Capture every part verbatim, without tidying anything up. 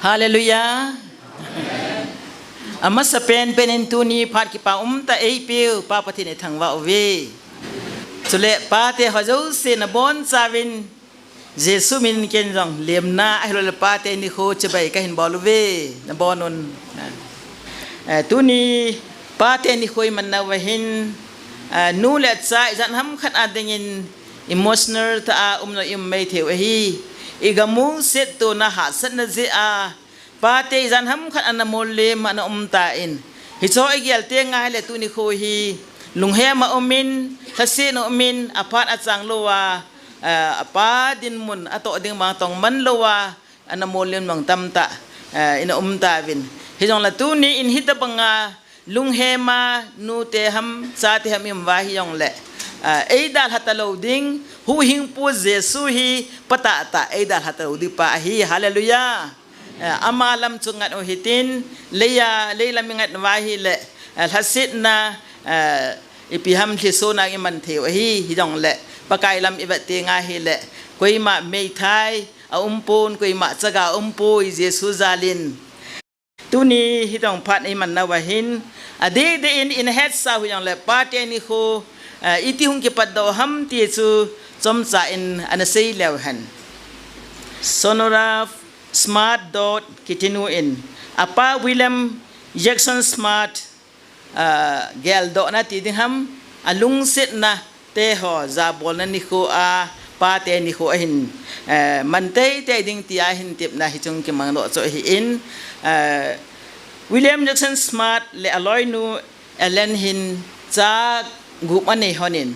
Hallelujah. Amasa penpen in tuni phat kipa umtah eipeu Pa Pathen ithangvah uve. Chule pate ho jouse nabonchauvin Jesu min ken jong lemna ahilouleh pate nikho chibai kahin bol uve, nabon un. Eh, tuni pate nikho iman nauva hin, eh, nu le cha ijat ham khat a dingin emotional tah a um jong i um mai thei u ahi. Igam u settona hahsatna jeh a pate ijat ham khat ana mollem ana um tan. Hicho igel teng ahile tuni kho hi lunghem a umin, lhasetna umin, aphat achang louva, eh, apa dinmun atoh ding vang tong man louva, ana mollem vang tamtah, eh, ina um tauvin. Hijongle tuni in hitobanga lunghema nute ham, chate ham i um uva hijongle, eh, eidalha talou ding, huhhingpu Jesu hi phatah tah eidalha talou ding pa ahi. Hallelujah. Eh, ama lam chu ngat u hitin, leiya, leilam ingat uva ahile, eh, lhasetna, eh, ipi ham lhisona iman thei u ahi, hijongle Pakai lam ivet teng ahile, koima meithai aumpon, koima chaga aumpoi, Jesu jalin. Tuni hitobang phat iman nauva hin, adeh deh in, ina hetsah u hijongle pate nikho, eh, iti hung kipatdoh ham ti chu chomcha in ana sei leu hen. Sonora Smart Dodd Kitino in, apa William Jackson Smart, ah, geldohna ti ding ham, alungsetna te ho jabolna nikho a pate nikho ahin, eh, man teitei ding tia ahin tepna hiche hung kimangdoh chu ahin, eh, William Jackson Smart le aloinu Ellen hin cha gup anei lhonin,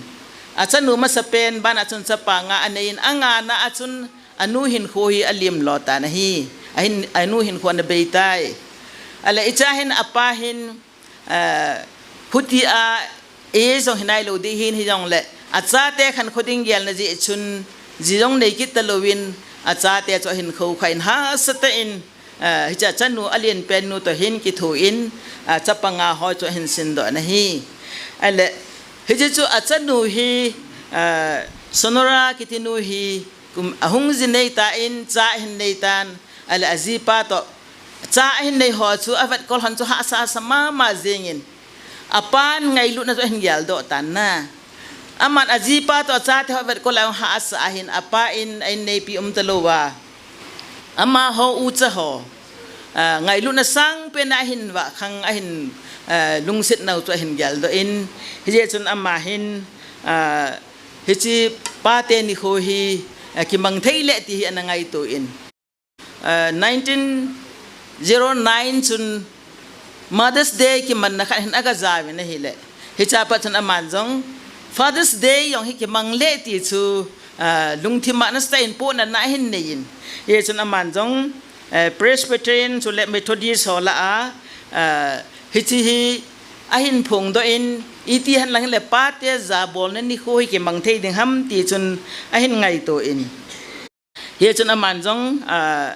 achanu masapen bana chun chapa nga aneiyin, angana a chun anu hinkho hi alim lo tan ahi, ahin, anu hinkho ana bei tai. Ahile icha hin apa hin, eh, khuti a, eh, jong hinailou ding hin hijongle, achate khankho ding gelna jeh chun, ji jong nei kit talouvin, achate chu ahin khoukhah in hahsa tah in, eh, hiche achanu alen pennu toh hin kithoin, eh, chapa nga ho chu ahin sindoh ana hi. Ahile, hiche chu achanu hi, eh, Sonora Kitino hi, kum, ahung ji nei tan, cha ahin nei tan, ahile ajipa toh, cha ahin nei ho chu avetkol hon chu hahsa sa mama jengin, apan ngailutna chu ahin geldoh tan na. Aman ajipa toh achate ho avetkol a hahsa ahin, apa in a inneipi um talouva, amaho ucha ho, ah, ngailutna sangpen a ahin vahkhang, ahin, ah, lungsetna u chu ahin geldoh in, hijeh chun ama hin, ah, hiche pate nikho hi, ah, kimang thei le ti hi ana ngaito in. Ah, nineteen zero nine chun Mother's Day kimanna khat hin aga jauvin ahile, hiche a pat chun aman jong Father's Day jong hi kimang le ti chu, ah, lungthim a nasatah in pohnatna ahin neiyin. Hijeh chun aman jong, eh, Presbyterian chule Methodist ho lah a, ah, hiche hi ahin phongdoh in, iti henlang hile pate jabolna nikho hi kimang thei ding ham ti chun ahin ngaito in. Hichun aman jong, ah,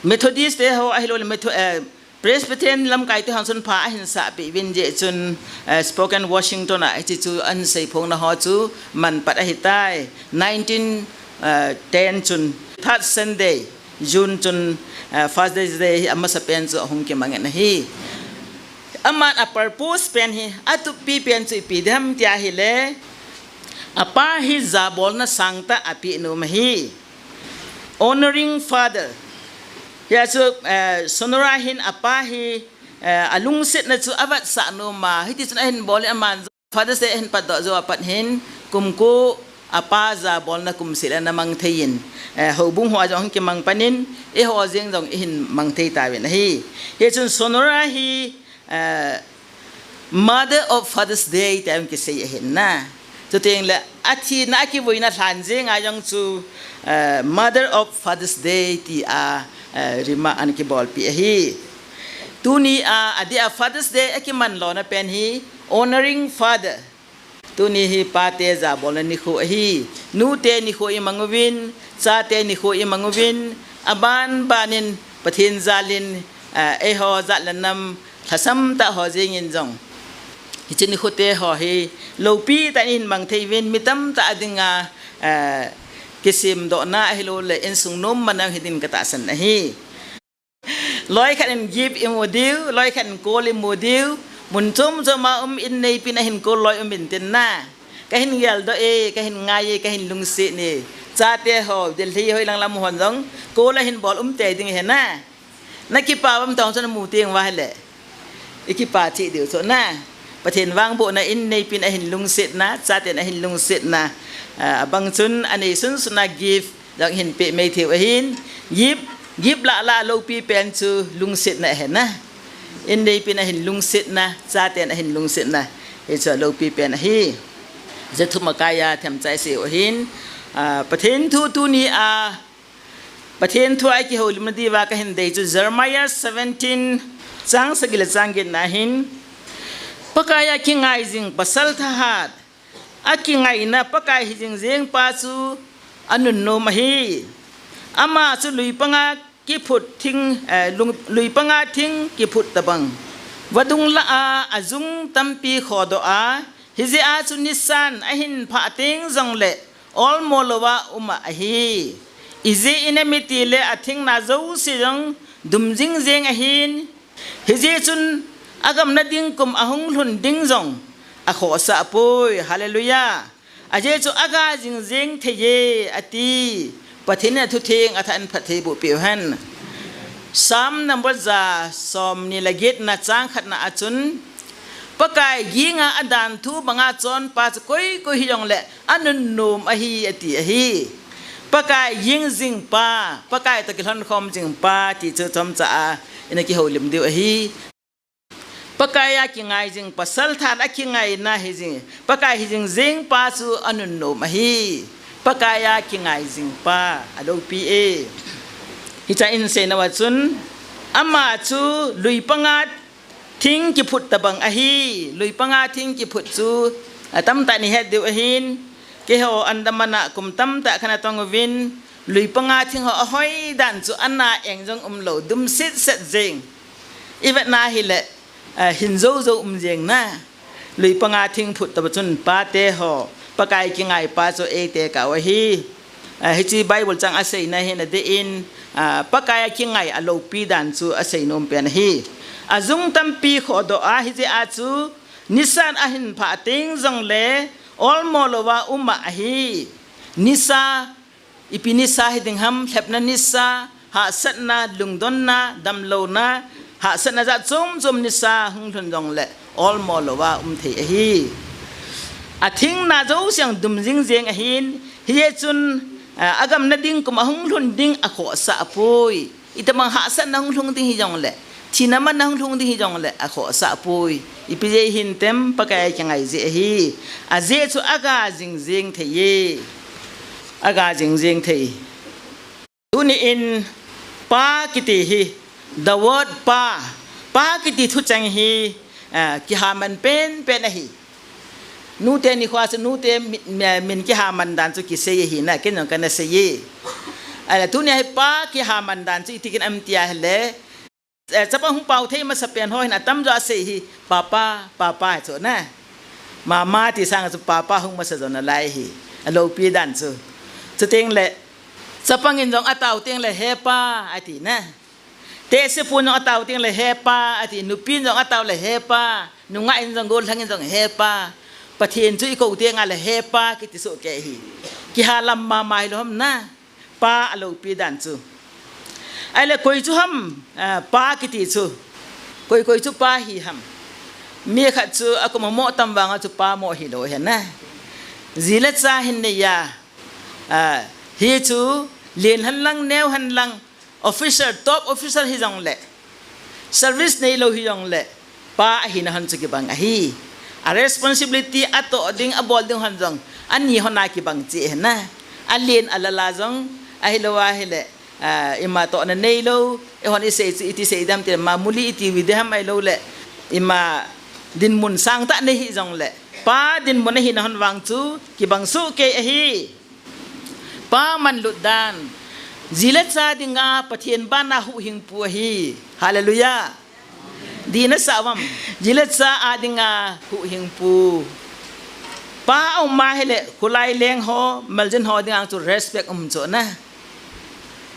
Methodist te ho ahilouleh Metho-, eh, Presbyterian lamkai te hon chun pha ahin sahpeh uvin, hijeh chun, eh, Spokane, Washington a hiche chu ahin seiphongna ho chu manpat ahitai. Nineteen, eh, ten chun third Sunday, June chun, eh, Father's Day hi amasapen chu ahung kimangin ahi. Aman a purpose pen hi, atup pipen chu ipi ding ham ti ahile, apa hi jabolna sangtah apeh nom ahi. Honoring father. Hia chu, eh, Sonora hin apa hi, eh, alungsetna chu avetsah nom a, hitichun ahin bol in aman Father's Day ahin patdoh jou apat hin, kum ko apa jabolna kum seh le ana mang thei in, eh, houbung hoa jong ahin kimang pan in, eiho jeng jong eihin mang thei tauvin ahi. Hichun Sonora hi, eh, Mother of Father's Day tia jong kisei ahin na. Chuteng le athina akivuina lhan jeng a jong chu, eh, Mother of Father's Day tia, eh, remark ana kibolpeh ahi. Tuni a, adeh a Father's Day akiman lona pen hi, Honoring Father. Tuni hi pate jabolna nikho ahi, nute nikho imang uvin, chate nikho imang uvin, aban ban in Pathen jal in, ah, eiho jat le nam lhasam tah ho jeng in jong, hiche nikho te ho hi loupi tah in mang thei uvin, mi tamtah a dinga, ah, kisemdohna ahilouleh insung nom man a hiding katahsan ahi. Loi khat in gift imu diu, loi khat in call imu diu, mun chom chom a um in neipin ahin call loi um intin na. Kahin geldoh e, kahin ngai e, kahin lungset e. Chate ho, Delhi hoi lang lam hon jong, call ahin bol um tei ding ahi na. Na kipa uvam tong chun amu teng uva ahile. I kipa cheh diu chu na. Pathen vangbohna in neipin ahin lungsetna, chaten ahin lungsetna. Ah, abang chun anei sunsun a gift jong hin pe mai thei u ahin. Gift, gift lah lah a loupi pen chu lungsetna ahi na. In neipin ahin lungsetna, chaten ahin lungsetna. Hichu aloupi pen ahi. Hiche thum a kaiya themcha isei u ahin. Ah, Pathen thu tuni a Pathen thu a i kihoulimna diuva kahin dei chu Jeremiah seventeen chang sagi le chang get na hin, Pakai a kingai jing pasal thahat, akingaina Pakai hijing jeng pa chu anunnom ahi. Ama chu luipanga kiphut thing, eh, lung-, luipanga thing kiphut tabang vadung lah a ajung tampi khodoh a, hijeh a chu nisan ahin phah teng jongle olmo louva um ahi. Ijeh inem itile athingna jouse jong dum jing jeng ahin. Hijeh chun agamna ding kum ahung lhun ding jong akhohsah poi. Hallelujah. Ajeh chu aga jing jeng thei e ati. Pathen in athutheng athah in phatthei boh peh u hen. Psalm number ja somni le get na chang khat na a chun, Pakai ginga adan thu banga chonpa chu koi koi hijongle anunnom ahi ati ahi. Pakai ging jing pa, Pakai toh kilhon khom jing pa ti chu chomcha a ina kihoulim diu ahi. Pakai a kingai jing pasal thahat a kingaina hijing, Pakai hijing jeng pa chu anunnom ahi. Pakai a kingai jing pa aloupi e. Hicha in seina uva chun, ama chu luipanga thing kiphut tabang ahi. Luipanga thing kiphut chu atamtah in ihet diu ahin. Keiho Andaman a kum tamtah kana tong uvin, luipanga thing ho ahoi dan chu ana eng jong umlou, dum set set jeng. Ivet na hile, ah, hin jou jou um jeng na. Luipanga thing phut taba chun pate ho, Pakai kingai pa chu eite kah u ahi. Ah, hiche Bible chang aseina hin adeh in, ah, Pakai a kingai aloupi dan chu asei nom pen ahi. Ajung tampi khodoh a hijeh a chu nisan ahin phah teng jongle olmo louva um ahi. Nisa, ipi nisa hiding ham, lhepna nisa, hahsatna, lungdonna, damlouna, hahsatna jat chom chom nisa hung lhun jongle olmo louva um thei ahi. Athingna jouse jong dum jing jeng ahin, hijeh chun, ah, agamna ding kum ahung lhun ding akhohsah poi. Itobang hahsatna hung lhung ding hijongle, thina manna hung lhung ding hijongle akhohsah poi. Ipi jeh hintem, Pakai a kingai jeh ahi. Ajeh chu aga jing jeng thei e. Aga jing jeng thei. Tuni in pa kiti hi, the word pa, pa kiti thucheng hi, ah, kihaman pen pen ahi. Nute nikho a chu nute mi-, mi-, min kihaman dan chu kisei ahi na, ken jong kana sei e. Ahile tuni a hi pa kihaman dan chu iti kin am tia hile, eh, chapang hung pao thei masa pen ho hin atamjo asei hi, papa, papa chu na. Mama ti sang chu papa hung masa jo nalai hi. Aloupi dan chu. Chuteng le, chapang in jong atao teng le, he pa, ati na. Tehsepu in jong atao teng le, he pa, ati. Nupi in jong atao le, he pa. Nungah in jong, gollhang in jong, he pa. Pathen chu ikou teng le, he pa, kiti soh kei hi. Kihalam mama hilou ham na. Pa aloupi dan chu. Ahile koi chu ham, ah, pa kiti chu. Koi koi chu pa hi ham. Mi khat chu akum a moh tam vang a chu pa moh hilou ahi na. Ji le cha hin nei a. Ah, hichu len hen lang, neo hen lang, officer, top officer hijongle, service neilou hijongle, pa ahina hon chu kibang ahi. A responsibility atoh ding, abol ding hon jong, ani hon a kibang cheh ahi na. Alen alal a jong, ahilou ahile, ah, ima tohna neilou, eihon isei chu iti sei dem ti, mamuli iti uve dem ahilou le, ima dinmun sangtah nei hijongle, pa dinmun ahina hon vang chu kibang soh kei ahi. Pa manlut dan. Ji le cha dinga Pathen bana huhhingpu ahi. Hallelujah. Dih nasah uvam. Ji le cha a dinga huhhingpu. Pa aum a hile, kholai leng ho, maljin ho dinga chu respect um chu na.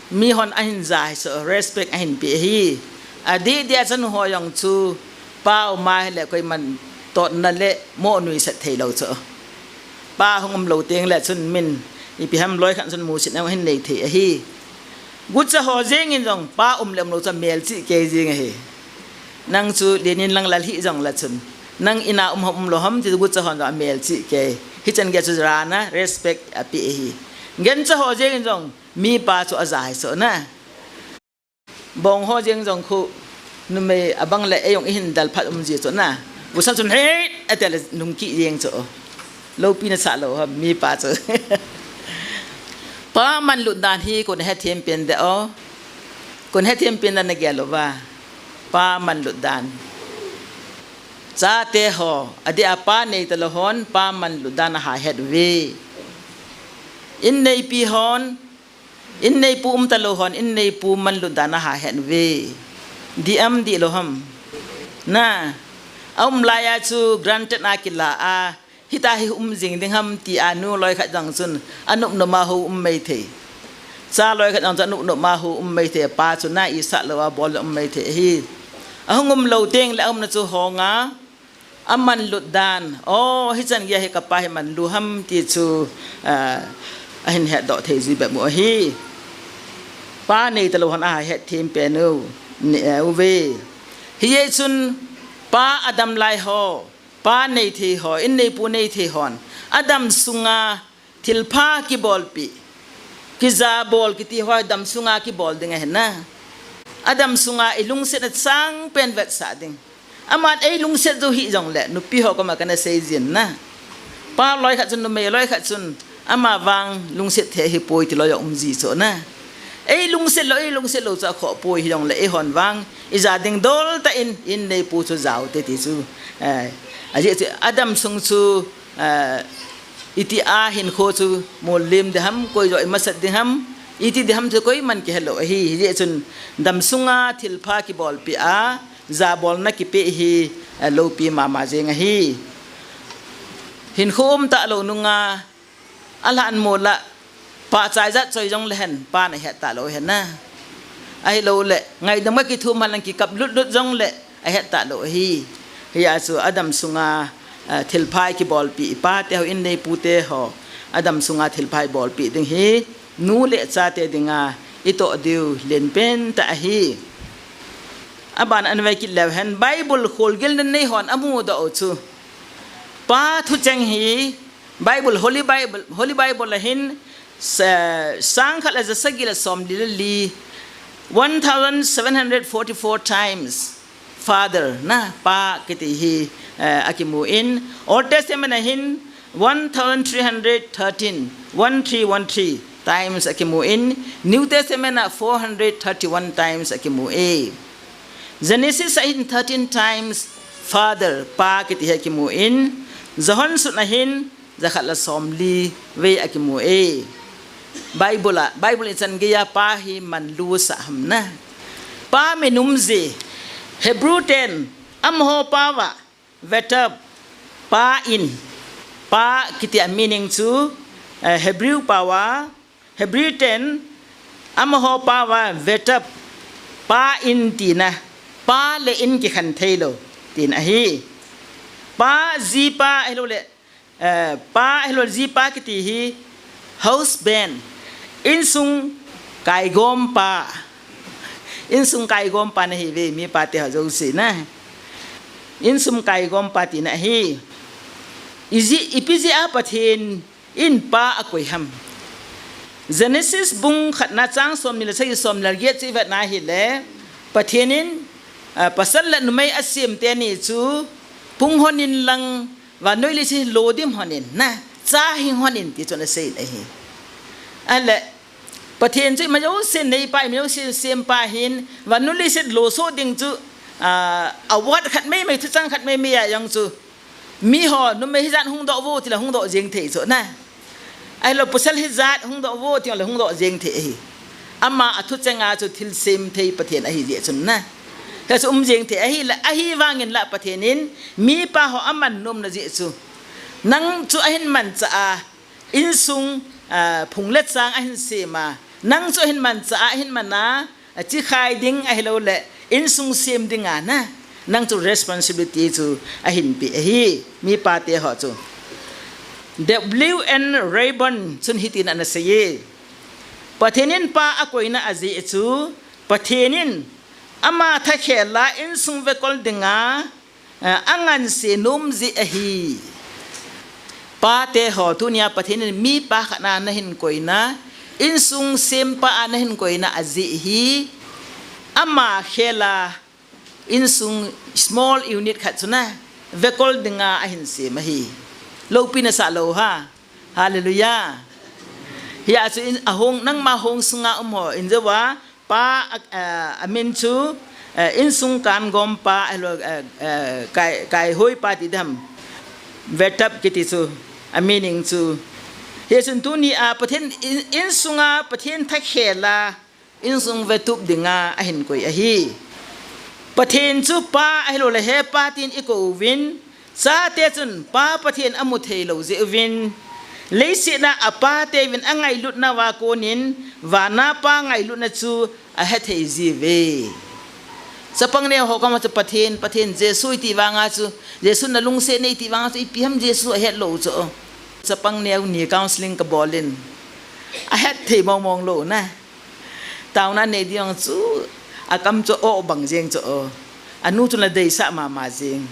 Mihon ahin ja hi chu respect ahin pe ahi. Adeh deh a chanu ho jong chu pa um a hile koiman totna le mo nuisat thei lou chu. Pa hung um lou teng le chun min ipi ham loi khat chun musit na hin nei thei ahi. Gucha ho jeng in jong pa um le um lou chu melchih kei jeng ahi. Nang chu len in lang lal hih jong le chun, nang in a um ham um lou ham ti gucha hon jong amelchih kei. Hichan gei chu rana respect ape ahi. Gancha ho jeng in jong mipa chu aja hi chu na. Bong ho jeng jong khu numei abang le ei jong ihin dal phat um ji chu na. Gucha chun hei ati le nung kit jeng chu. Loupina sah lou ham mipa chu. Pa manlut dan hi kon hethem pen de o. Kon hethem pen dan na gel uva. Pa manlut dan. Chate ho, adeh a pa nei talou hon pa manlut dan aha het uve. In neipi hon, in neipu um talou hon in neipu manlut dan aha het uve. Dih am dih lou ham. Na, aum lai a chu granted a kila a, hita hi um jing ding ham ti a nu loi khat jong chun anop nop a hou um mai thei. Cha loi khat jong chun anop nop a hou um mai thei, pa chu na isah lou a bol um mai thei ahi. Ahung um lou teng le aumna chu hong a, amanlut dan. O, hichan gei hi kapa hi manlu ham ti chu, ah, ahin hetdoh thei ji bep u ahi. Pa nei talou hon aha hethem pen u, ne, eh, uve. Hijeh chun pa adam lai ho, pa nei thei ho, in neipu nei thei hon, adam sunga thilpha kibolpeh, kijabol kiti ho adam sunga kibol ding ahi na. Adam sunga ilungset na chang pen vetsah ding. Aman eilungset jou hih jong le nupi ho koma kana sei jin na. Pa loi khat chun numei loi khat chun ama vang lungset thei hi poi ti loi um ji chu na. Eilungset lou, eilungset lou chu akhoh poi hi jong le eihon vang ija ding dol tah in, in neipu chu jao te ti chu. Eh, ajeh chu adam sung chu, eh, iti a hinkho chu mollim ding ham, koi joh imasat ding ham, iti ding ham chu koiman kihe lou ahi. Hijeh chun adam sunga thilpha kibolpeh a, jabolna kipeh hi, eh, loupi mama jeng ahi. Hinkho um talou nunga, alhan mol a, pahcha ijat choi jong le hen, pan ahet talou hen na. Ahilou le, ngaidam kithum hal lang kikap lut lut jong le, ahet talou ahi. Hijeh chu adam sunga, ah, thilpha kibolpeh, pate ho in neipu te ho, adam sunga thilpha bolpeh ding hi, nu le chate dinga itoh diu lenpen tah ahi. Aban a vei kit leu hen, Bible kholgilna nei hon amudoh u chu. Pa thucheng hi Bible, Holy Bible, Holy Bible a hin sa-, sangkhat le jasagi le somli le li, one thousand seven hundred forty-four times Father, na, pa kiti hi, eh, akimu in. Old Testament a hin one thousand three hundred thirteen, one three one three times akimu in. New Testament a four hundred thirty-one times akimu e. Genesis a hin thirteen times Father, pa kiti hi akimu in. Johan sut a hin jakhat le somli vei akimu e. Bible a, Bible ichan gei a pa hi manlu sah ham na. Pa min um ji. Hebrew ten, amaho pao a, vatav, pa in. Pa kiti a meaning chu, eh, Hebrew pao a, Hebrew ten, amaho pao a, vatav, pa in tina, pa le in kikhen thei lou tina ahi. Pa, jipa, ahilou le, eh, pa, ahilou le jipa kiti hi, husband, insung kaigompa, insung kaigompa nahi uve, mipa te ho jouse na. Insung kaigompa tina ahi. Iji, ipi jeh a Pathen in pa akoi ham. Genesis bung khatna chang somni le sagi, somni le get chu ivet na hile, Pathen in, ah, pasal le numei asem teni chu, pung hon in lang, vannoi leiset lodim hon in, na, cha hing hon in ti chu ana sei in ahi. Ahile, Pathen chu ima jouse neipa, ima jouse sempa hin, vannoi leiset losoh ding chu, ah, award khat meimei, thuchang khat meimei a jong chu, miho, numei hijat hungdoh vo, tile hungdoh jeng thei chu na. Ahilou, pasal hijat hungdoh vo, tile hungdoh jeng thei ahi. Ama athucheng a chu thilsem thei Pathen ahi jeh chun na. Hichu um jeng thei ahile, ahivangin la Pathen in, mipa ho aman nomna jeh chu. Nang chu ahin manchah a, insung, ah, phung le chang ahin sem a. Nang chu ahin manchah a, ahin man a, achikhai ding ahilou le, Insung sem dinga na, nang chu responsibility chu ahin pe ahi, mi pate ho chu. W N Raybon chun hitin ana seiye. Pathen in pa akoina ajeh chu, Pathen in ama thakhel a insung vekol dinga, eh, anganse nom jeh ahi. Pate ho, tunia Pathen in mi pa khat na nahin koina, insung sempa a nahin koina ajeh hi, ama khel a, insung small unit khat chu na, vekol dinga ahin sem ahi. Lopi nasah lou ha. Hallelujah. Hia chu in, ahung, nangma hung sunga um ho, in jeh uva, pa, a, a, amin chu, a, insung kan gom pa, ahilou, a, a, kai, kaihoi pa ti dam. Vetap kiti chu, a meaning chu. Hichun tunia Pathen in, insunga Pathen thakhel a, insung vetup dinga ahin koi ahi. Pathen chu pa ahilou le he pa tin ikou uvin, chate chun pa Pathen amu thei lou jeh uvin, leiset a apate uvin angailutna uva konin, vana pa ngailutna chu ahethei jiuve. Chapang neo ho koma chu Pathen, Pathen, Jesu iti vanga chu, Jesu nalungset ne iti vanga chu, ipi ham Jesu ahet lou chu. Chapang neo ni counseling kabol in, ahet thei mong mong lou na. Taona nei ding chu, akam chu o bang jeng chu o. Anu chu nadeisah mama jeng.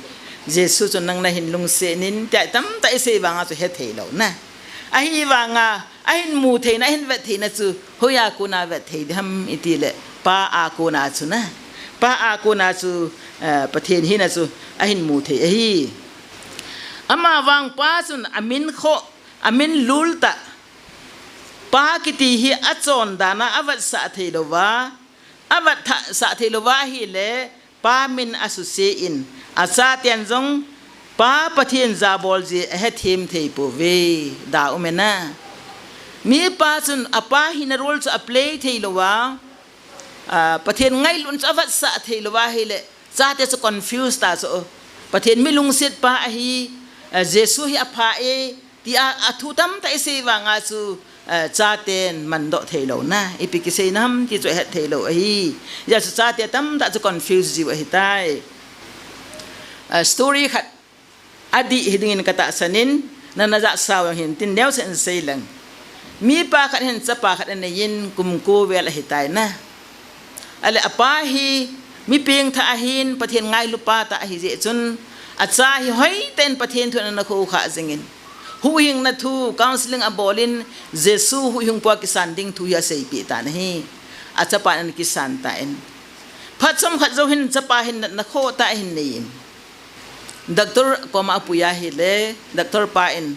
Jesu chu nang nahin lungset in, tia tamtah isei vanga chu hethei lou na. Ahivanga, ahin mu theina, ahin vet theina chu, hoiya kona vet thei ding ham iti le, pa a kona chu na. Pa a kona chu, eh, Pathen hina chu, ahin mu thei ahi. Ama vang pa chun amin kho, amin lul tah. Pa kiti hi achon dan a avetsah thei louva, avetsah thei louva ahile, pa min asuse in, achaten jong pa Pathen jabol jeh ahethem thei pouve, da um e na. Mi pa chun apa hina role chu aplay thei louva, a, Pathen ngailutna chu avetsah thei louva ahile, chate chu confuse ta chu. Pathen mi lungset pa ahi, a, Jesu hi apha e, tia, athu tamtah isei vanga chu, a, chaten mandoh thei lou na. Ipi kisei nam ti chu ahet thei lou ahi. Hijeh chu chate tamtah chu confuse jiu ahitai. A, story khat adih hiding in katahsan in, nana jahsau jong hin tin neocha in sei leng. Mi pa khat hin chapa khat anei in kum ko vel ahitai na. Ahile apa hi mi pengthah ahin, Pathen ngailu pa tah ahi jeh chun, acha hi hoitah in Pathen thu ana khoukhah jing in, huhhingna thu, counseling abol in, Jesu huhhingpu a kisan ding thu hi aseipeh tan ahi. Achapan ana kisan tan. Phat chomkhat jou hin chapa hin natna khohtah ahin nei in. Doctor koma apui ahile, doctor pa in,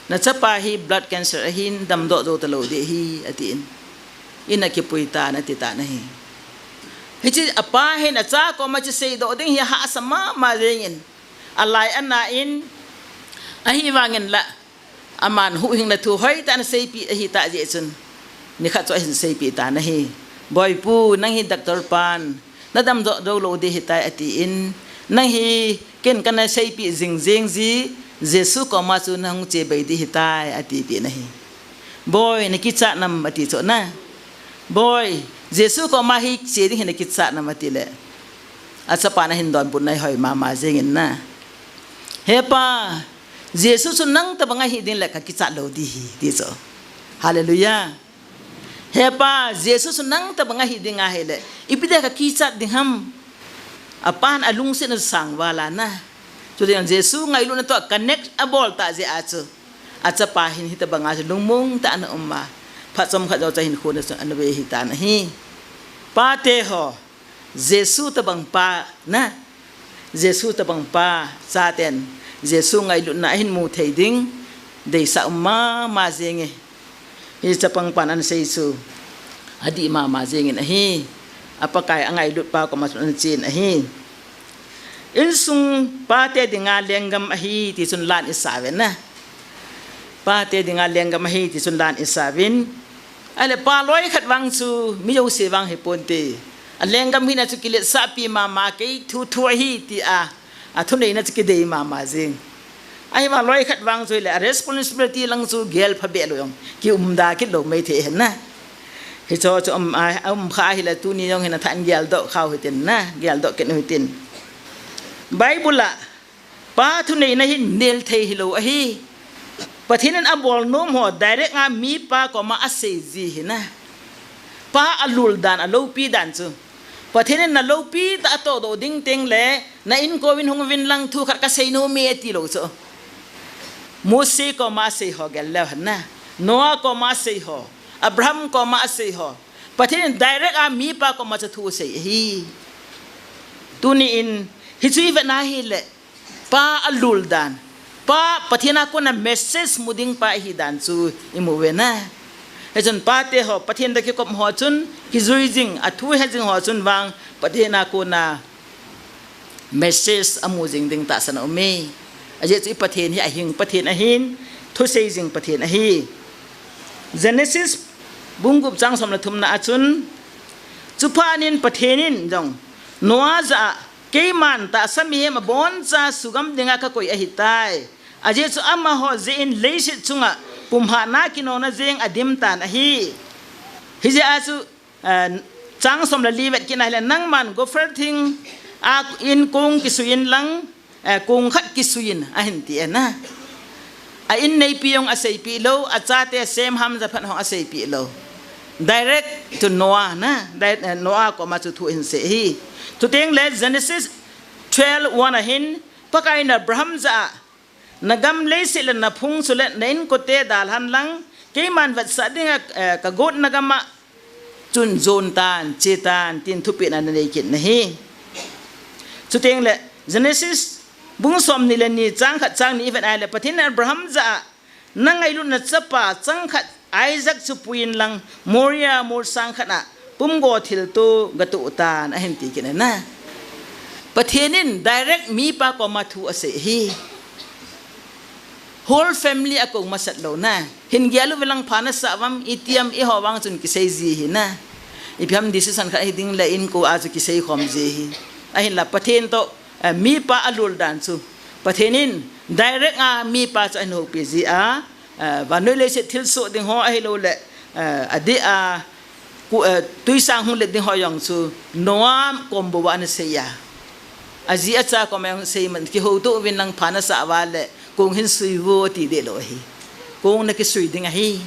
nachapa hi blood cancer ahin, damdoh jou talou ding ahi, atin. Ina kipui tan, ati tan ahi. Hiche apa hin acha koma hiche seidoh ding hi ahahsa mama jeng in, alai ana in, ahivangin la, aman huhhingna thu hoitah in aseipeh ahitah jeh chun, nikhat chu ahin seipeh tan ahi. Boipu, nang hi doctor pan nadamdoh jou lou ding ahitai, atin, nang hi ken kana seipeh jing jeng ji, Jesu koma chu nahung che bai ding ahitai, atipeh in ahi. Boi, nakichat nam, ati chu na. Boi, Jesu koma hi che ding hi nakichat nam, atile, achapan ahin donbutna ahoi mama jeng in na. He pa, Jesu chu nang tobang ahi ding le kakichat lou ding ahi, ti chu. Hallelujah. He pa, Jesu chu nang tobang ahi ding ahile, ipi dia kakichat ding ham? Apan alungsetna sangval a na. Chuteng Jesu ngailutna toh connect abol tah jeh a chu, achapa hin hitobang a chu lungmong tah a ana um a. Phat chomkhat jou chu ahinkho na chu ana ve ahitan ahi. Pate ho, Jesu tobang pa na, Jesu tobang pa, chaten Jesu ngailutna ahin mu thei ding, deisah um mama jeng e. Hiche chapang pan ana sei chu, adih mama jeng in ahi. Apakai angailut pa koma chun ana chen ahi. Insung pate dinga lenggam ahi, ti chun lan isa uve na. Pate dinga lenggam ahi, ti chun lan isa uvin. Ahile pa loi khat vang chu mi jouse vang hiponte. Alenggam hina chu kiletsahpi mama, kei thu thu ahi tia, athuneina chu kidei mama jeng. Ahivang loi khat vang chu hile, a responsibility lang chu gel phabeh lou jong kiumda kit lou maithei hen na. Hicho chu um, a, um kha ahile tuni jong hin athan geldoh khau hitin na, geldoh kit u hitin. Bible a pa thuneina hin nel thei hilou ahi. Pathen in abol nom ho direct a mipa koma asei ji hi na. Pa alul dan, aloupi dan chu. Pathen in naloupi tah a todoh ding teng le, na inko uvin hung uvin lang thu khat kasei nom e tilou chu. Mose koma asei ho gel leu hen na. Noah koma asei ho. Abraham koma asei ho. Pathen in direct a mipa koma chu thu asei ahi. Tuni in, hichu ivet na hile, pa alul dan, pa Pathen a kona message mu ding pa ahi dan chu imu uve na. Hichun pate ho, Pathen toh kikop ho chun, kijui jing, athu he jing ho chun vang, Pathen a kona message amu jing ding tahsan aume. Ajeh chu i Pathen hi ahing Pathen ahin, thusei jing Pathen ahi. Genesis bung gup chang som le thumna a chun, chuphat in Pathen in jong Noah jah a, keiman tahsa mihem aboncha sugam dinga kakoi ahitai. Ajeh chu amaho jeh in leiset chunga pumhatna kinona jeng adim tan ahi. Hijeh a chu, eh, chang som le li vet kit na hile, nangman gopher thing a in kong kisui in lang, eh, kong khat kisui in ahin ti e na. A in neipi jong aseipeh lou, achate Shem, Ham, Japheth ho aseipeh lou. Direct to Noah na, di-, eh, Noah koma chu thu ahin sei ahi. Chuteng le Genesis twelve one a hin, Pakai in Abraham jah a, nagam leiset le naphung chule na inkote dalhan lang, keiman vetsah dinga, eh, kagotna gam a chun jon tan, che tan, tin thupeh na anei kit na ahi. Chuteng le Genesis bung som ni le ni chang khat chang ni ivet a le, Pathen in Abraham jah a, nangailutna chapa changkhat Isaac chu pui in lang Moriah molsang khat a pumgo thilto gatoh tan ahin ti kit na. Pathen in direct mipa koma thu asei ahi. Whole family akong masat lou na. Hin gel uve lang pha nasah uvam, itiam, eiho vang chun kisei ji hi na. Ipi ham decision khat hiding le inko a chu kisei khom ji hi. Ahinla Pathen toh, eh, mipa alul dan chu. Pathen in direct a mipa chu ahin houpi ji a, eh, vannoi leiset thilsoh ding ho ahilou le, eh, adeh a, ku, eh, tuisang hung let ding ho jong chu Noah kom bou a ana sei a. Aji acha koma jong sei man, kihouto uvin lang pha nasah uva le, kong hin sui uvo ti deh lou ahi. Kong nakisui ding ahi.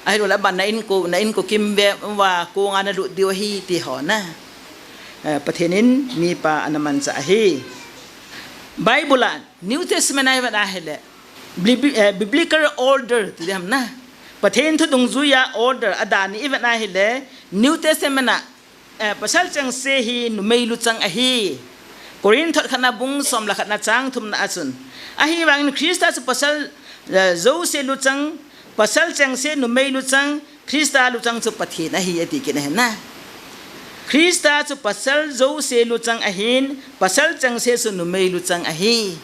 Ahilou le aban na inko, na inko kimvel uva kong a nalut diu ahi ti ho na. Eh, Pathen in mipa ana manchah ahi. Bible a New Testament a ivet a hile, bibli-, eh, biblical order ti ding ham na. Pathen thu dungjui a order adan ni ivet a hile, New Testament a, eh, pasal chengse hi numei luchang ahi. Corinth thot khatna bung som le khatna chang thumna a chun. Ahivangin Christa chu pasal, eh, jouse luchang, pasal chengse numei luchang, Christa luchang chu Pathen ahi ati kit na ahi na. Christa chu pasal jouse luchang ahin, pasal chengse chu numei luchang ahi.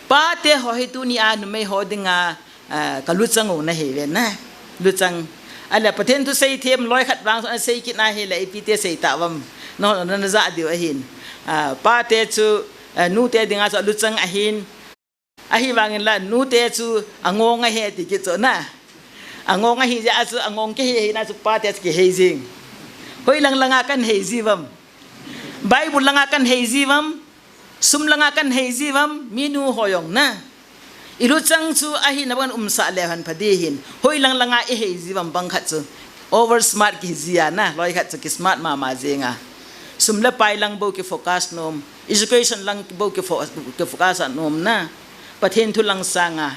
Pate ho hi tuni a numei ho dinga, ah, kaluchang u nahi uve na. Luchang. Ahile Pathen thu seithem loi khat vang chu ana sei kit na hile, ipi ti sei tauvam. Nangho na, najah diu ahin. Ah, pate chu, ah, nute dinga chu aluchang ahin. Ahivangin la, nute chu angong ahi ti kit chu na. Angong ahi jeh a chu angong kihi hina chu pate chu kihei jing. Hoilang langa kan hei ji uvam. Bible langa kan hei ji uvam. Sum langa kan hei ji uvam. Minu ho jong na. Iluchang chu ahina bang umsah leu hen pha ding ahin. Hoilang langa ihei ji uvam bang khat chu. Over smart kihi ji a na. Loi khat chu kismart mama jing a. Sum le pai lang bou kifocus nom. Education lang bou kifo-, kifocus a nom na. Pathen thu lang sanga.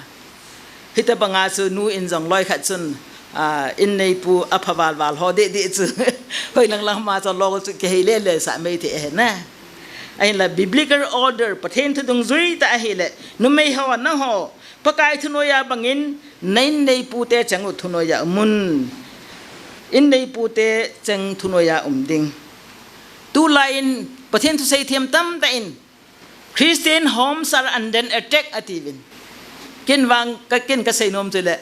Hitabanga chu nu in jong loi khat chun, ah, in neipu apha valval ho deh deh chu. Hoilang lang ma chu lou chu kihei lele sah mai thei ahi na. Ahinla biblical order, Pathen thu dungjui tah ahile, numei ho, nangho, Pakai thunoiya bangin, na in neipute cheng u thunoiya umun. In neipute cheng thunoiya um ding. Tulai in, Pathen thu seithem tamtah in, Christian homes are under attack atiuvin. Ken vang ka, ken kasei nom chu le,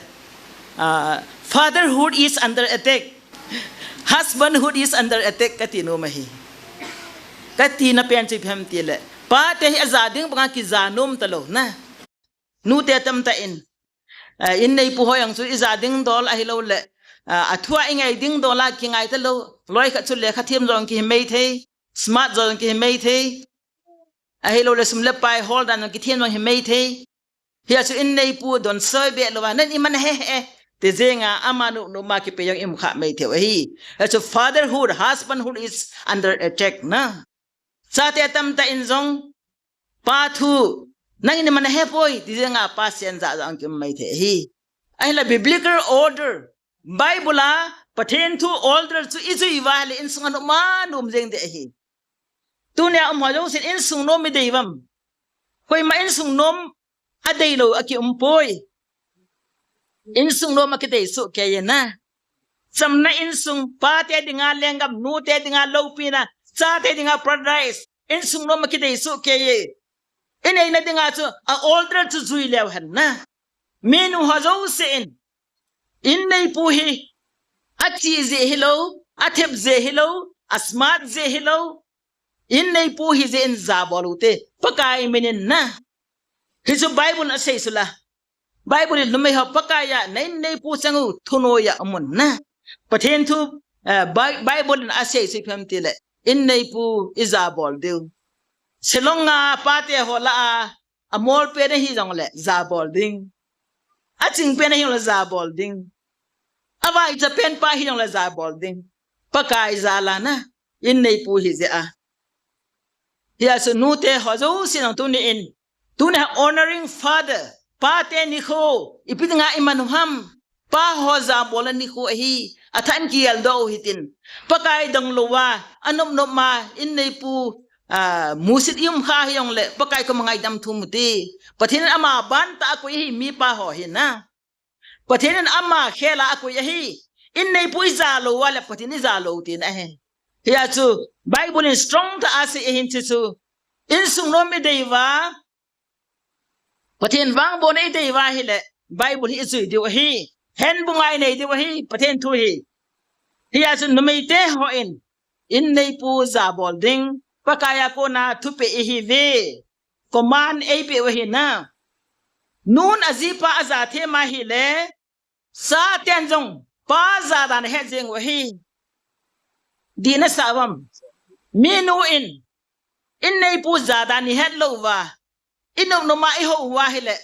ah, fatherhood is under attack. Husbandhood is under attack kati nom ahi. Katina pen chu ipi ham tile, pate hi aja ding banga kija nom talou na. Nute tamtah in, eh, in neipu ho jong chu ija ding dol ahilou le, ah, athua ingai ding dola kingai talou. Loi khat chu lekha them jong kihi mei thei, smart jong kihi mei thei. Ahilou le sum le pai hol dan jong kithem jong hi mei thei. Hia chu in neipu don soi be louva, nan iman he he. Ti jenga ama nopnop ma kipe jong imu kha mei thei u ahi. Hia chu fatherhood, husbandhood is under attack na. Chate tamtah in jong, pa thu, nangin iman he poi, ti jenga pa sen ja jong kimu mei thei ahi. Ahinla biblical order, Bible a Pathen thu order chu ijui uva le insung a nopma nom jeng ding ahi. Tunia um ho jousen insung nom idei uvam? Koima insung nom adeilou akium poi. Insung nom akidei soh kei e na. Chamna insung, pate dinga lenggam, nute dinga loupina, chate dinga paradise. Insung nom akidei soh kei e. Ineina dinga chu a order chu jui leu hen na. Minu ho jousen in neipu hi achi jeh hilou, athep jeh hilou, asmart jeh hilou. In neipu hi jeh in jabol u te, Pakai min in na. Hichu Bible in asei sula. Bible in numei ho Pakai a na in neipu chang u thunoi a umun na. Pathen thu, eh, Bi-, Bible in asei su ipi ham tile, in neipu ijabol diu. Shillong a pate ho lah a, amol pen ahi jongle jabol ding. Aching pen ahi jongle jabol ding. Avaicha pen pa ahi jongle jabol ding. Pakai jal a na, in neipu hi jeh a. Hia chu nute ho jousen jong tuni in, tuni a honoring father, pate nikho ipi dinga iman u ham? Pa ho jabolna nikho ahi, athan kigeldoh u hitin. Pakai dong louva, anopnop ma in neipu, ah, musit ium kha hi jongle, Pakai koma ngaidam thum u te. Pathen in ama bantah a akoi ahi, mipa ho hi na. Pathen in ama khel a akoi ahi. In neipu ija lou uva le Pathen ija lou tina ahi. Hia chu Bible in strong tah a asei ahin, hichu insung nom idei uva, Pathen vangbohna idei uva ahile, Bible hi ijui diu ahi. Henbunga inei diu ahi, Pathen thu hi. Hia chu numeite hon in neipu jabol ding, Pakai a kona thupeh ihiuve. Command eipeh u ahi na. Nun ajipa aja them ahile, chaten jong pa jadan ahet jeng u ahi. Dih nasah uvam? Minu in in neipu jadan ihet lou uva, inopnop ma ihou uva ahile,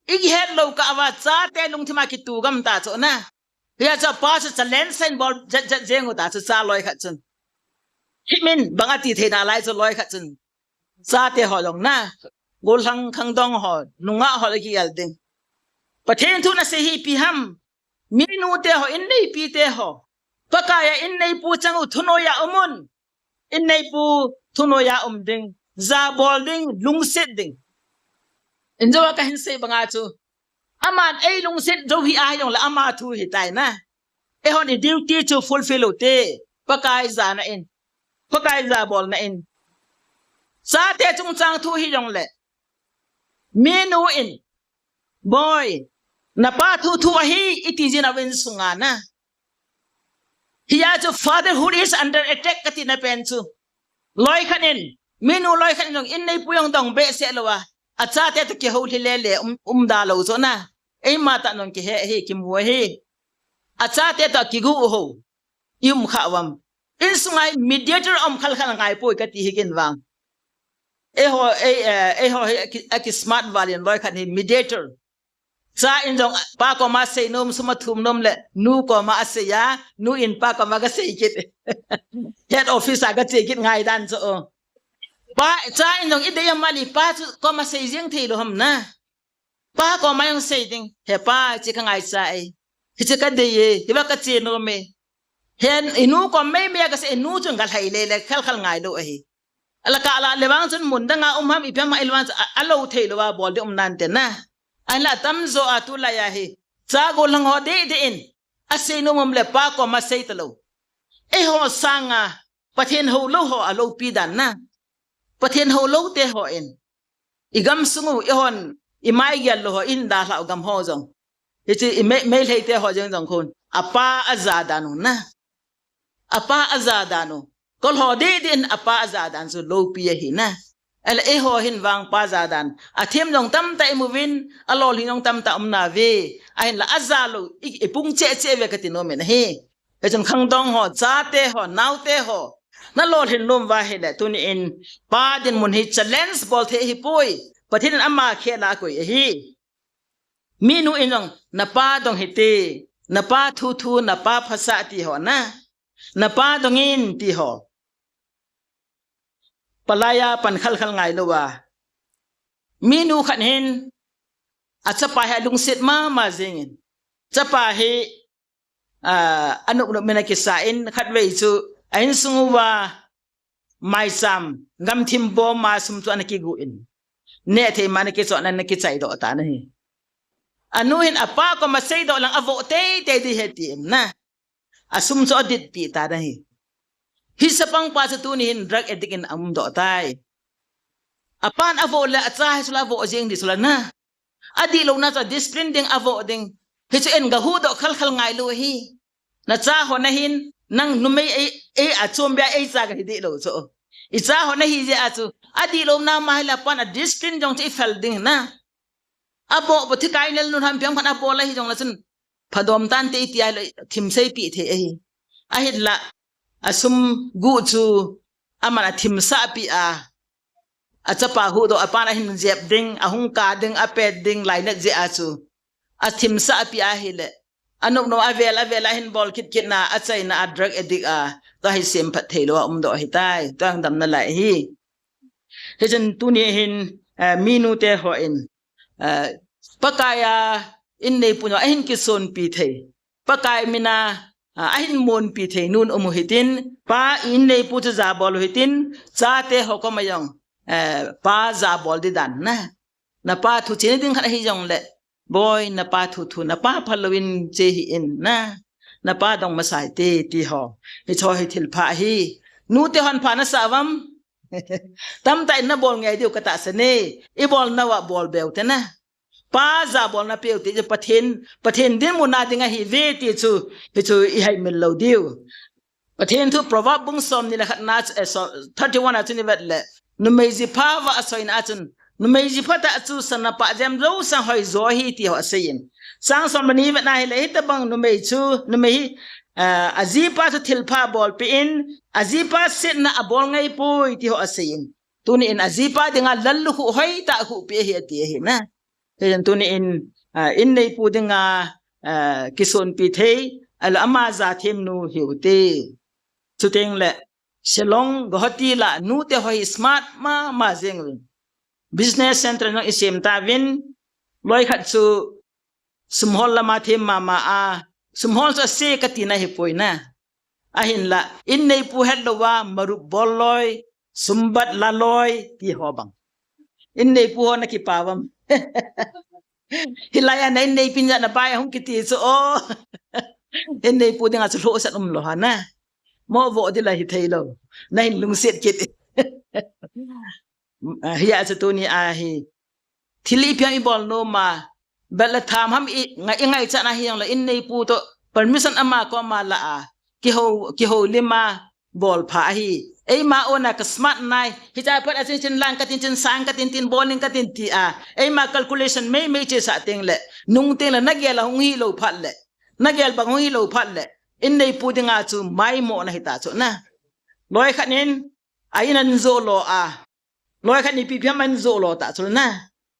ikihet lou kah uva chate lungthim a kitu gam ta chu na. Hia chu pa chu challenge sign bol jet jet jeng u ta chu, cha loi khat chun. Himin bang ati thei nalai chu loi khat chun. Chate ho jong na, gollhang khangdong ho, nungah ho le kigel ding. Pathen thu in asei hi ipi ham? Minu te ho, in neipi te ho, Pakai a in neipu chang u thunoi a umun. In neipu thunoi a um ding, jabol ding, lungset ding. Injo a kahin sei banga chu, aman eilungset jou hi ahi jongle ama thu hitai na. Eihon i duty chu fulfill u te, Pakai jana in, Pakai jabolna in. Chate chungchang thu hi jongle, minu in, boi, napa thu thu ahi, iti jin a, insung a na. Hia chu fatherhood is under attack katina pen chu. Loi khat in, minu loi khat in jong in neipu jong dong behseh louva, achate toh kihoulim lele um, umda lou chu na. Eima tah in jong kihe ahi, kimu ahi. Achate toh kigu u ho ium kha uvam? Insung a mediator um khalkhal ngai poi kati hi ken vang. Eiho, ei, eh, eiho hi aki, aki smart val in loi khat hi mediator. Cha in jong pa koma sei nom, sum athum nom le nu koma asei a, nu in pa koma gasei kit. Head office a gache kit ngai dan chu o. Pa, cha in jong idei a mali pa chu koma sei jeng thei lou ham na. Pa koma jong sei ding, he pa, hiche kangaichat e, hiche kadei e, hiva kache nom e. Hen, inu kom meimei a kasei, inu chun galhai lele, khalkhal ngai lou ahi. Ala kala le vang chun mun dang a um ham, ipi ham ahile vang chun a, alou thei louva bol ding um nante na. Ahinla atamjo a tulai a hi, cha gollhang ho dehdeh in asei nom um le pa koma sei talou. Eiho sanga Pathen houlou ho aloupi dan na. Pathen houlou te hon, igamsung u, eihon imaigel lou ho, idalhah u gam ho jong, hiche i Mei, Meitei te ho jeng jong khun, apa aja dan u na. Apa aja dan u. Kol ho dehdeh in apa aja dan chu loupi ahi na. Ahile eiho hin vangpa jadan athem jong tamtah imuvin, alolhin jong tamtah um nauve. Ahinla ajalou i, ipung cheh cheh uve kati nom in ahi. Hichun khangdong ho, chate ho, naote ho, nalolhin nom uva ahile tuni in pa dinmun hi challenge bol thei ahipoi. Pathen in ama khel a akoi ahi. Minu in jong napa dong hite, napa thu thu, napa phasah ti ho na, napa dong in ti ho. Palai a pan khal khal ngailouva, minu khat hin achapa hi alungset mama jengin, chapa hi, ah, anop nop in akisa in, khatvei chu a insung uva maicham gamthim bom a sum chu ana kigu in, nehthei ma ana kichoh in ana kichaidoh tan ahi. Anu hin apa koma seidoh lang avoh teitei ding ahi tin na, asum chu aditpeh tan ahi. Hiche chapang pa chu tuni hin drug addict in aumdoh tai. Apan avoh le acha hi chule avoh jeng ding chule na, adihlouna chu discipline ding, avoh ding. Hichu in gahuhdoh khal khal ngailou ahi. Nacha ho nahin, nang numei ei, ei achom bia eicha kahi dihlou chu, icha ho nahi jeh a chu, adihlouna ma hile apan a discipline jong chu ifel ding na. Aboh bou thi kai nel nun ham piang phan abol ahi jongle chun, phadom tante iti ahile thim seipeh thei ahi. Ahinla asum gu chu aman athimsahpeh a, achapa huhdoh, apan ahin jep ding, ahung kap ding, apet ding lainat jeh a chu athimsahpeh ahile, anop nop avel avel ahin bol kit kit na, achaina a drug addict a, tua hi semphat theilou a umdoh ahitai. Tua damna lai ahi. Hichun tuni hin, eh, minute ho in, eh, Pakai a inneipu nu ahin kisonpi thei, Pakai mina, ah, ahin monpi thei nun um u hitin, pa inneipu chu jabol u hitin, chate ho koma jong, eh, pa jabol ding dan na. Napa thu chena ding khat ahi jongle, boi, napa thu thu, napa phalou in che hih in na, napa dong masa hite ti ho. Hicho hi thilpha ahi. Nute hon pha nasah uvam? Tamtah in nabol ngai diu katahsan e. Ibolnauva bol beu te na. Pa jabolna peu te chu Pathen, Pathen dinmun a ding ahiuve ti chu, hichu ihaimil lou diu. Pathen thu Proverb bung somni le khat na, eh, so, thirty-one a chun ivet le, numei jipha vah asoina a chun, numei jiphatah chu sana pah jem jousang hoijo ahi ti ho aseiyin. Chang som le ni ivet na hile, hitobang numei chu, numei hi, eh, ajipa chu thilpha abolpeh in, ajipa setna abol ngaipoi ti ho aseiyin. Tuni in ajipa dinga lallukhuh hoitah khuhpeh ahi ati ahi na. Hichun tuni in, ah, inneipu dinga, ah, kisonpi thei, ahilou le ama jathem nu hiu te. Chuteng le, Shillong, Guwahati la nute ho hi smart mama jeng uvin. Business center jong isem tauvin, loi khat chu sumhol lama them mama a, sumhol chu ase kati na hipoi na. Ahinla, inneipu hetlouva, marup bol loi, sumbat la loi, ti ho bang. Inneipu ho nakipah uvam? Hilai a na inneipi jat na pai hung kiti chu o. Inneipu dinga chu lhohsah umlou ha na. Mo vo ding la hithei lou. Nahin lungset kit. Ah, hia chu tuni a hi thil ipi ham ibol nom a, bet le tham ham i, nga, ingaichat na hijongle inneipu toh permission ama koma la a, kihou, kihoulim a bol pha ahi. Eima ona ka smart nai, hiche a pat a chin chin lang katin, chin sang katin, tin bol ning katin ti a, eima calculation meimei chesah teng le, nung teng le nagel a hung hilou phat le, nagel bang hung hilou phat le, inneipu dinga chu maimohna hita chu na. Loi khat in a in ahin jo lo a, loi khat in ipi ipi ham ahin jo lo ta chu na.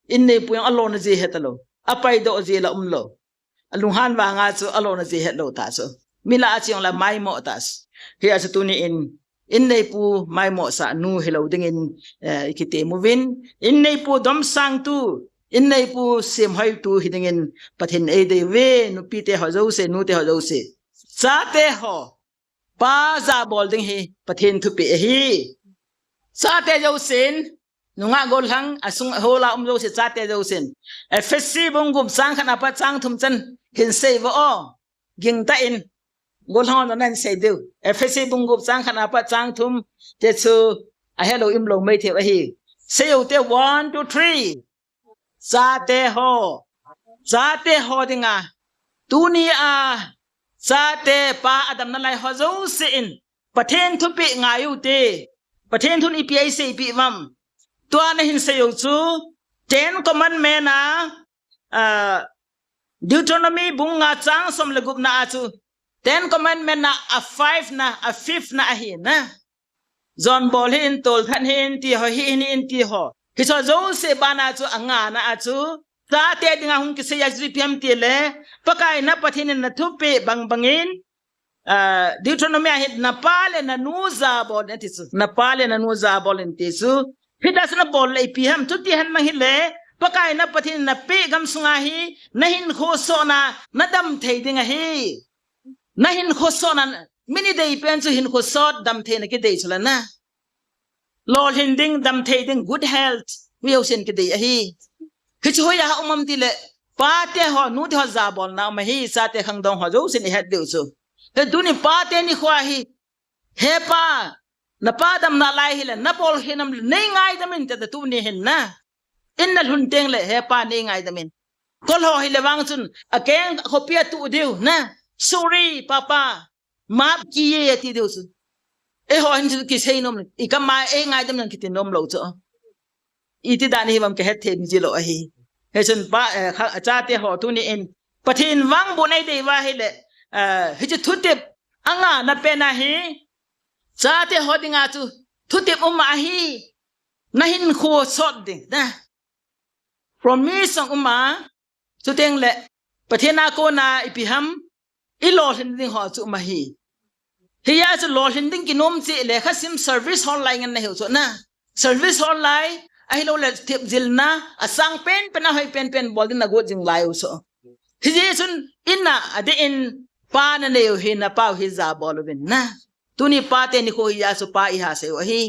Inneipu jong alona jeh hetalou, apaidoh jeh la umlou. Alunghan vanga chu alona jeh hetlou ta chu. Mi lah a cheng le maimoh ta chu. Hia chu tuni in inneipu maimohsah nu hilou dingin, eh, ikitem uvin, inneipu domsangtu, inneipu semhoitu hidingin Pathen in eidei uve, nupite ho jouse, nute ho jouse. Chate ho, pa jabol ding hi Pathen thupeh ahi. Chate jousen, nungah gollhang, asung ahol a um jouse, chate jousen, Ephesi bung gup chang khat a pat chang thum chan hin seiuvo o. Gingtah in, gollhang ho nahin sei diu. Ephesi bung gup chang khat a pat chang thum, te chu ahelou umlou maithei u ahi. Seiu te, one, two, three. Chate ho, chate ho dinga, tuni a chate pa adam nalai ho jousen, Pathen thupeh ngai u te. Pathen thun ipi eiseipeh uvam? Tua nahin sei u chu Ten Commandment a, ah, Deuteronomy bung nga chang som le gup na a chu Ten Commandment na a five na, a fifth na ahi na. Jon bol hih in, tolthat hih in ti ho, hih in, hih in ti ho. Hiche jouse bana chu a nga na a chu, chate dinga hung kisei a chu ipi ham ti le, Pakai na Pathen in na thupeh bang bangin, ah, Deuteronomy a hin na pa le na nu jabol in ati chu. Na pa le na nu jabol in ti chu. Hita chu na bol le ipi ham, chuti hen mang hile, Pakai na Pathen in na peh gam sunga hi, na hinkho sotna, na dam thei ding ahi. Na hinkho sotna, mi ni dei pen chu hinkho sot dam theina kidei chu la na. Lolhin ding, dam thei ding, good health, mi jousen kidei ahi. Hichu hoiya um am ti le, pate ho, nute ho jabolna um ahi, chate khangdong ho jousen i het diu chu. He tuni pate nikho ahi, he pa, na pa damna lai hile, na bol khe nam le, nei ngaidam in te tuni hin na. In na lhun teng le, he pa nei ngaidam in. Kol ho hile vang chun, a keng khopi a tu diu na. Sorry, papa. Map kiye ti diu chu. Eiho hin chu kisei nom le. I kam a ei ngaidam nan kiti nom lou chu. Iti dan hi vam ka het thei ji lou ahi. Hichun pa, eh, kha, chate ho tuni in. Pathen vang bu nei dei va hile. Eh, hichu thutep a nga na pen ahi. Chate ho dinga chu. Thutep um ahi. Na hinkho sot ding. Na. Promise jong um a. Chuteng le, Pathen a kona ipi ham, i lolhin ding ho chu um ahi. Hiya chu lolhin ding kinom cheh le, kha sim service hol lai ngen na hiu chu na. Service hol lai, ahilou le thep jilna, a sang pen pen a hoi pen pen bol ding na got jing lai u chu. Hijeh chun, in a, a dei in, pa na nei u hi na pa u hi jabol uvin na. Tuni pate nikho hiya chu pa i ha sei u ahi.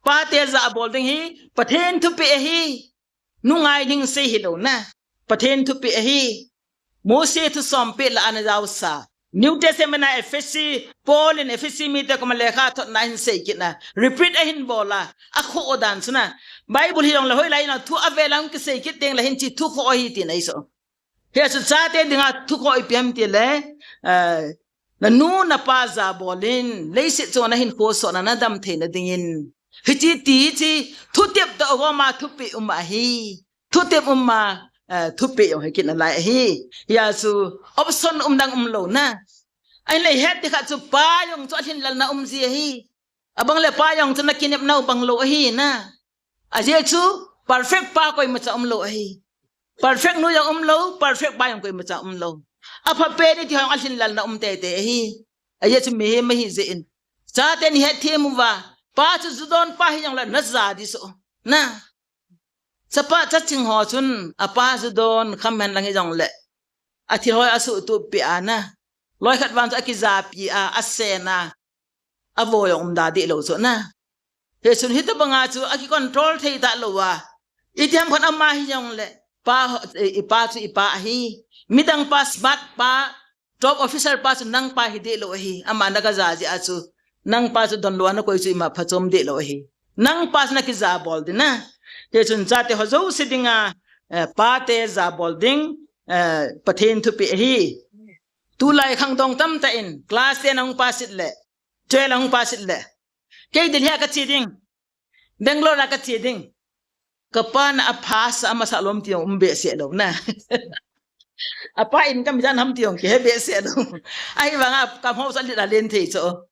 Pate jabol ding hi, Pathen thupeh ahi. Nungai ding sei hilou na. Pathen thupeh ahi. Mose thusom peh la ana jao sa. New Testament a Ephesi, Paul in Ephesi mite koma lekha thotna hin sei kit na. Repeat ahin bol a. A kho dan chu na. Bible hi jong le hoilai na thu a ve lang kisei kit teng le hin chi thu kho ahi ti na i so. Hiya chu chate dinga thu kho ipi ham ti le, eh, na nu na pa jabol in, leiset chunga na hinkho sotna na dam theina dingin. Hichi ti, hichi thutep toh gom a thupeh um ahi. Thutep um a, eh, thupeh jong hi kit na lai ahi. Hiya chu option um dang um lou na. Ahin le het ti khat chu pa jong chu a lhinlel na um ji ahi. Abang le pa jong chu na kinep nau bang lou ahi na. Ajeh chu perfect pa koimacha um lou ahi. Perfect nu jong um lou, perfect pa jong koimacha um lou. A pha pen i ti ho jong a lhinlel na um tei tei ahi. Ajeh chu mihem ahi jeh in. Chate ni het them uva. Pa chu ju don pa hi jong le na ja di so. Na. Chapa chaching ho chun a pa ju don kham hen lang hi jong le. A thil hoi a suhtup pi a na. Loi khat vang chu a kija pi a, a sen a. A vo jong um da di lou chu na. Hichun hitabang a chu a ki control thei ta lou a. I ti ham khan ama hi jong le. Pa ho, i, i pa chu i pa ahi. Midang pa smart pa. Top officer pa chu nang pa hi di lou ahi. Ama na ka ja ji a chu. Nang pa chu don lou a na koi chu ima phachom di lou ahi. Nang pa chu na kija bol di na. Hichun chate ho jouse dinga, eh, pate jabol ding, eh, Pathen thupeh ahi. Tulai khangdong tamtah in, class ten a hung pass it le, twelve a hung pass it le. Kei Delhi a ka che ding. Bangalore a ka che ding. Ka pa na a pass a masa lom ti um behseh lou na. A pa in ka mi jan ham ti ong kihe behseh lou. Ahivanga ka hmo sa lit a len thei cho.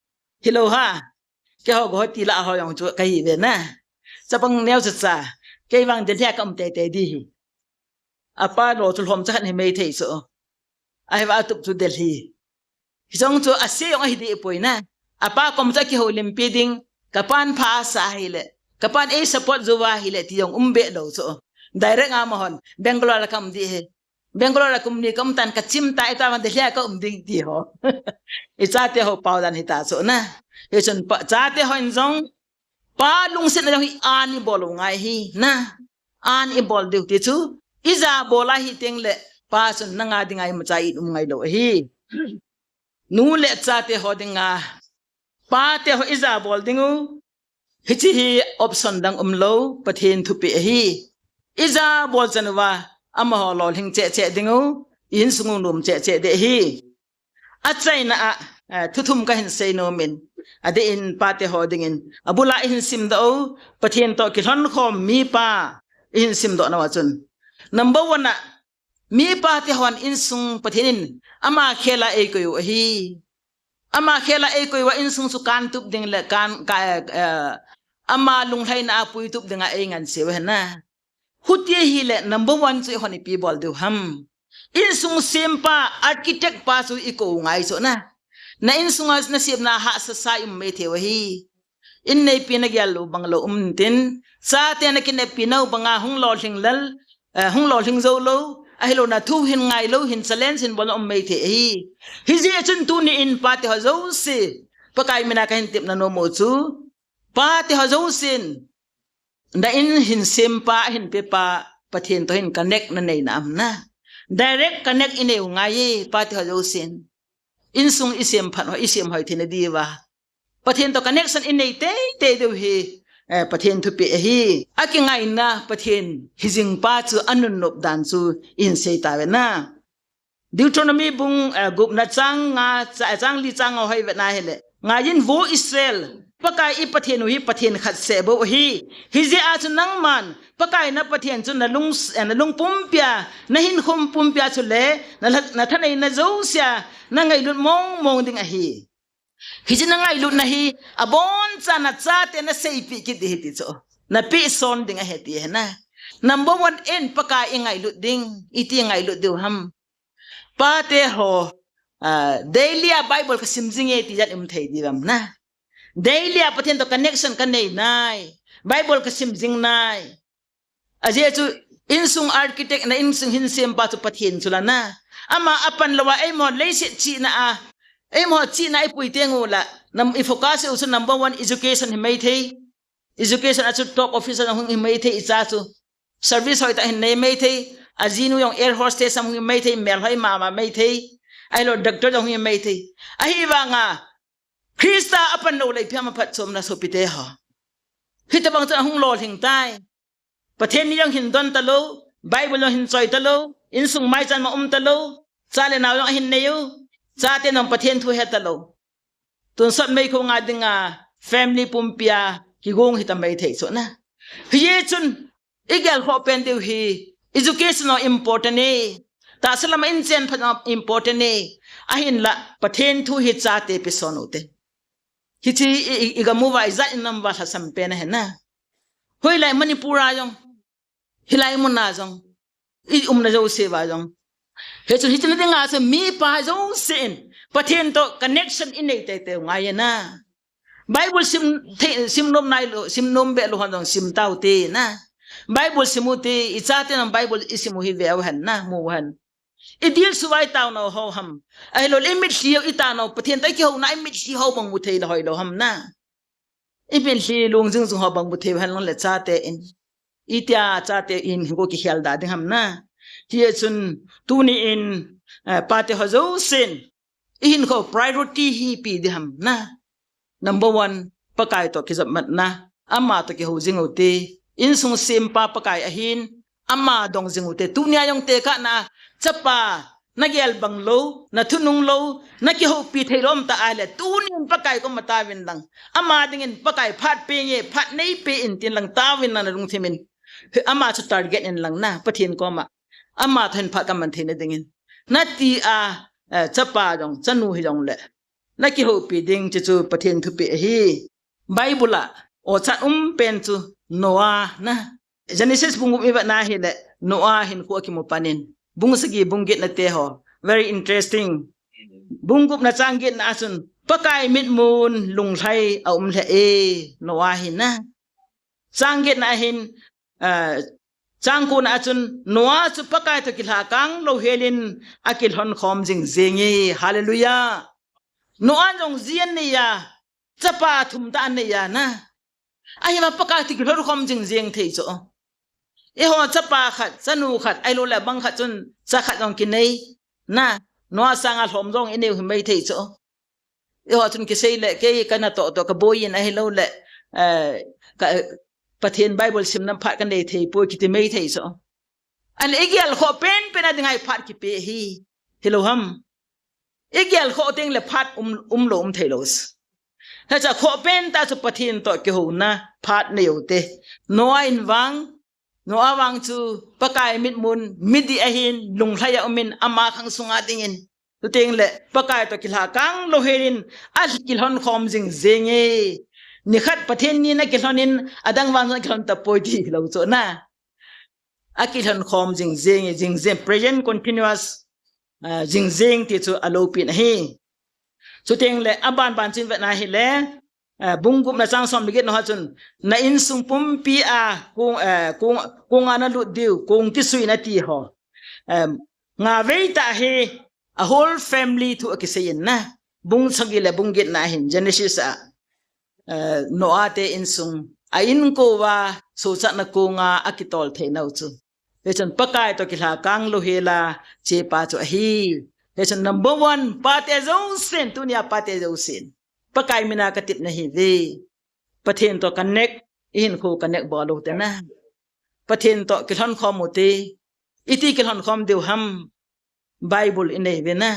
Hilou ha. Keiho go ti la ho jong chu ka hi ve na. Chapang neo cha cha. Kei vang Delhi a ka um tei tei di hi. A pa lo chu lhom cha khat hi mei thei cho. Ahi va tup chu Delhi. Hi jong chu a se jong ahi di poi na. A pa kom cha kiho lim pi ding. Ka pan pha sa hi le. Ka pan ei support ju va hi le ti jong um be lo cho. Direct a ma hon. Bangalore a ka um di he. Bangalore a kum ni ka um tan ka chim ta, i ta van Delhi a ka um ding ti ho. I chate ho pau dan hi ta cho na. Hi chun pa, chate ho in jong pa lungset na jong hi an i bol u ngai hi na. An i bol diu ti chu. I ja bol a hi teng le pa chun na nga ding a imacha i um ngai lou hi. Nu le chate ho dinga pate ho i ja bol ding u. Hichi hi option dang um lou, Pathen thupeh ahi. I ja bol chan uva, amaho lolhing cheh cheh ding u, i insung u nom cheh cheh de hi. A chaina a, eh, thu thum ka hin sei nom in. Adeh in pate ho dingin, abula ihin simdoh u, Pathen toh kilhon khom mipa ihin simdoh nau a chun, number one a, mipa te hon insung Pathen in ama khel a eikoi u ahi. Ama khel a eikoi uva insung chu kantup ding le kan ka, eh, ama lunglhaina a puitup dinga eingansei u ahi na. Huti ahile number one chu eihon ipi bol diu ham? Insung sempa, architect pa chu ikou ngai chu na. Na insunga na semna hahsa sa i um maithei u ahi. In neipi na gel lou bang lou um intin, chate na kineppi nau banga hung lolhing lal, eh, hung lolhing jou lou, ahilou na thu hin ngai lou, hin challenge hin bol na um maithei ahi. Hijeh chun tuni in pate ho jouse, Pakai mina kahin tepna nom u chu, pate ho jousen, na in hin sempa, hin pepa, Pathen toh hin connect na nei nam na. Direct connect inei u ngai e, pate ho jousen. Insung isem phat ho, isem hoi theina diuva, Pathen toh connection inei teitei diu hi, eh, Pathen thupeh ahi. Akingaina Pathen hijing pa chu anunnop dan chu ihin sei tauve na. Deuteronomy bung, eh, gupna chang nga, cha-, chang li chang nga hoi vetna hile, ngaiyin vo Israel, Pakai i Pathen u hi Pathen khat seh bou ahi. Hijeh a chu nangman Pakai na Pathen chu na lung, eh, na lung pumpia, na hinkho pumpia chule na la-, na thaneina jousea na ngailut mong mong ding ahi. Hiche na ngailutna hi abonchan na chate na seipeh kit ding ahi ti chu, na pehson ding ahi ti ahi na. Number one in Pakai ingailut ding, iti ngailut diu ham? Pate ho, ah, daily a Bible kasim jing e ti jat um thei diu ham na. Daily a Pathen toh connection kanei nai, Bible kasim jing nai. Ajeh chu insung architect na, insung hin sempa chu Pathen chu la na. Ama apan louva eimo leiset chihna a, eimo chihna ipui teng ula, nam, i focus u chu number one education hi maithei. Education a chu top officer hung hi maithei, icha chu service hoitah hin nei maithei. Ajinu jong air hostess hung hi maithei, melhoi mama maithei. Ahilou doctor jong hi maithei. Ahivanga Christa apan lou leh ipi ham aphatchomna sopite ho? Hitobang chun ahung lolhing tai. Pathen ni jong hin don talou, Bible jong hin choi talou, insung maichan ma um talou, cha le nao jong ahin nei u, chate jong Pathen thu he talou. Tonsot meikhu nga dinga family pumpia kigong hita maithei chu na. Hijeh chun igelkhoh pen diu hi, education ho important e. Tahsa lama inchen phat ho important e. Ahinla Pathen thu hi chate peson u te. Hiche i, i, igamu uva ijat in nam uva lhasam pen ahi na. Hoilai Manipur a jong, hilai mun a jong, i umna jouse uva jong, hichu, hichu na dinga chu mipa jousen Pathen toh connection inei teitei u ngai e na. Bible sim thei, sim nom nailou, sim nom be lou hon jong sim taute na. Bible sim u te, ichate jong Bible isim u hi veu hen na, mu hen. Idilsu uva itao nau ho ham, ahilou le imitlhi u itao nau, Pathen toh ikihouna imitlhi ho bang mu thei le hoilou ham na. Imitlhi lungjing jung ho bang mu thei hen lang le chate in, itia chate in hinkho kikhel da ding ham na. Hijeh chun tuni in, eh, pate ho jousen ihinkho priority hi ipi ding ham na? Number one, Pakai toh kijopmatna, ama toh kihou jing u te. Insung sempa Pakai ahin, ama dong jing u te. Tunia jong tekahna, chapa nagel bang lou, nathunung lou, nakihoupi thei lou um ta ahile, tunin Pakai koma taovin lang, ama dingin Pakai phat penge, phat neipeh in tin lang taovin lang nalungthim in. Ama chu target in lang na, Pathen koma, ama toh hin phat kaman theina dingin, nati a, eh, chapa jong, chanu hijongle nakihoupi ding, chuchu Pathen thupeh ahi. Bible a ochat um pen chu Noah na. Genesis bung gup ivet na hile, Noah hinkho akimu panin, bung sagi, bung getna te ho, very interesting. Bung gupna chang getna a chun, Pakai mitmun lunglhai aum lheh e, Noah hin na. Chang getna ahin, eh, chang kona a chun, Noah chu Pakai toh kilhakang louhelin akilhon khom jing jenge. Hallelujah. Noah jong ji anei a, chapa thum tah anei a na. Ahivang Pakai toh kilhon khom jing jeng thei chu. Eiho chapa khat, chanu khat, ahilou le bang khat chun cha khat jong kinei na. Noah sanga lhom jong inei u hi maithei chu. Eiho chun kisei le, kei kana toh toh, kaboi in ahilou le, eh, ka, Pathen Bible simna phat kanei thei poi kiti maithei chu. Ahile igelkhoh penpen a dinga hi phat kipe hi, hilou ham? Igelkhoh teng le phat um, umlou um thei lou. Hiche khoh pen tah chu Pathen toh kihouna phat nei u te. Noah in vang, Noah vang chu Pakai mitmun, midih ahin, lunglhai a um in, ama khang sunga dingin. Chuteng le Pakai toh kilhakang lou helin, akilhon khom jing jenge. Nikhat Pathen ni in akilhon in, adang vang akilhon tapoi ti lou chu na. Akilhon khom jing jenge, jing jeng, present continuous, ah, jing jeng ti chu alopi na ahi. Chuteng le aban ban chin vet na hile, eh, bung gup na chang som le get na ho chun, na insung pumpi a kong, eh, kong, kong a na lut diu, kong kisui na ti ho. Em, nga vei tah hi, a whole family thu akisei in na. Bung sagi le bung get na hin, Genesis a, eh, Noah te insung, a inko a, sochatna kong a, akitol thei nau chu. Hichun Pakai toh kilhakang lou hela, chepa chu ahi. Hichun number one, pate jousen, tunia pate jousen. Pakai mina katep na hi ve. Pathen toh connect, ihinkho connect bol u te na. Pathen toh kilhon khom u te. Iti kilhon khom diu ham. Bible inei ve na.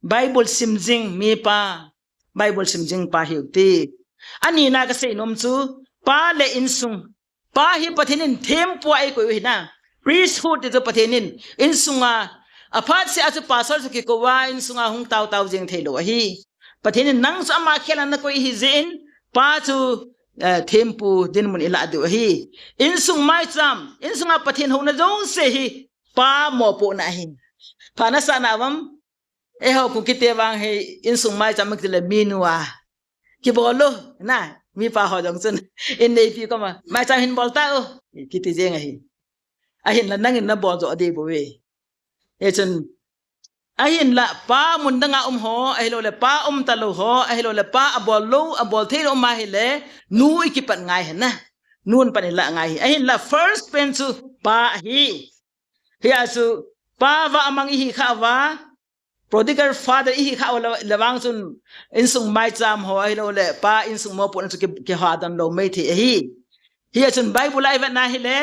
Bible sim jing mipa. Bible sim jing pa hiu te. Ani na kasei nom chu, pa le insung. Pa hi Pathen in thempu a eikoi u hi na. Priesthood ti chu Pathen in insunga, aphat se a chu pastor chu kikou a insunga hung tao tao jeng thei lou ahi. Pathen in nang chu ama khel a nakoi hi jeh in, pa chu, eh, thempu dinmun ilah diu ahi. Insung maicham, insunga Pathen houna jouse hi, pa mopohna ahi. Pha nasa na uvam, Eiho Kuki te vang hi insung maicham kiti le minu a kibol u, na, mipa ho jong chun. In neipi koma, maicham hin bol tau, kiti jeng ahi. Ahinla nangin nabol jo dei bou ve. Hichun, ahinla pa mun dang a um ho, ahilou le pa um talou ho, ahilou le pa abol lou, abol thei lou um ahile, nu ikipat ngai hi na. Nu in pan ilah ngai hi. Ahinla first pen chu pa ahi. Hia chu, pa va amang ihi kha va, prodigal father ihi kha va le, le vang chun insung maicham ho ahilou le, pa insung mopohna chu ki, kiha dan lou mei thei ahi. Hia chun Bible a ivet na hile,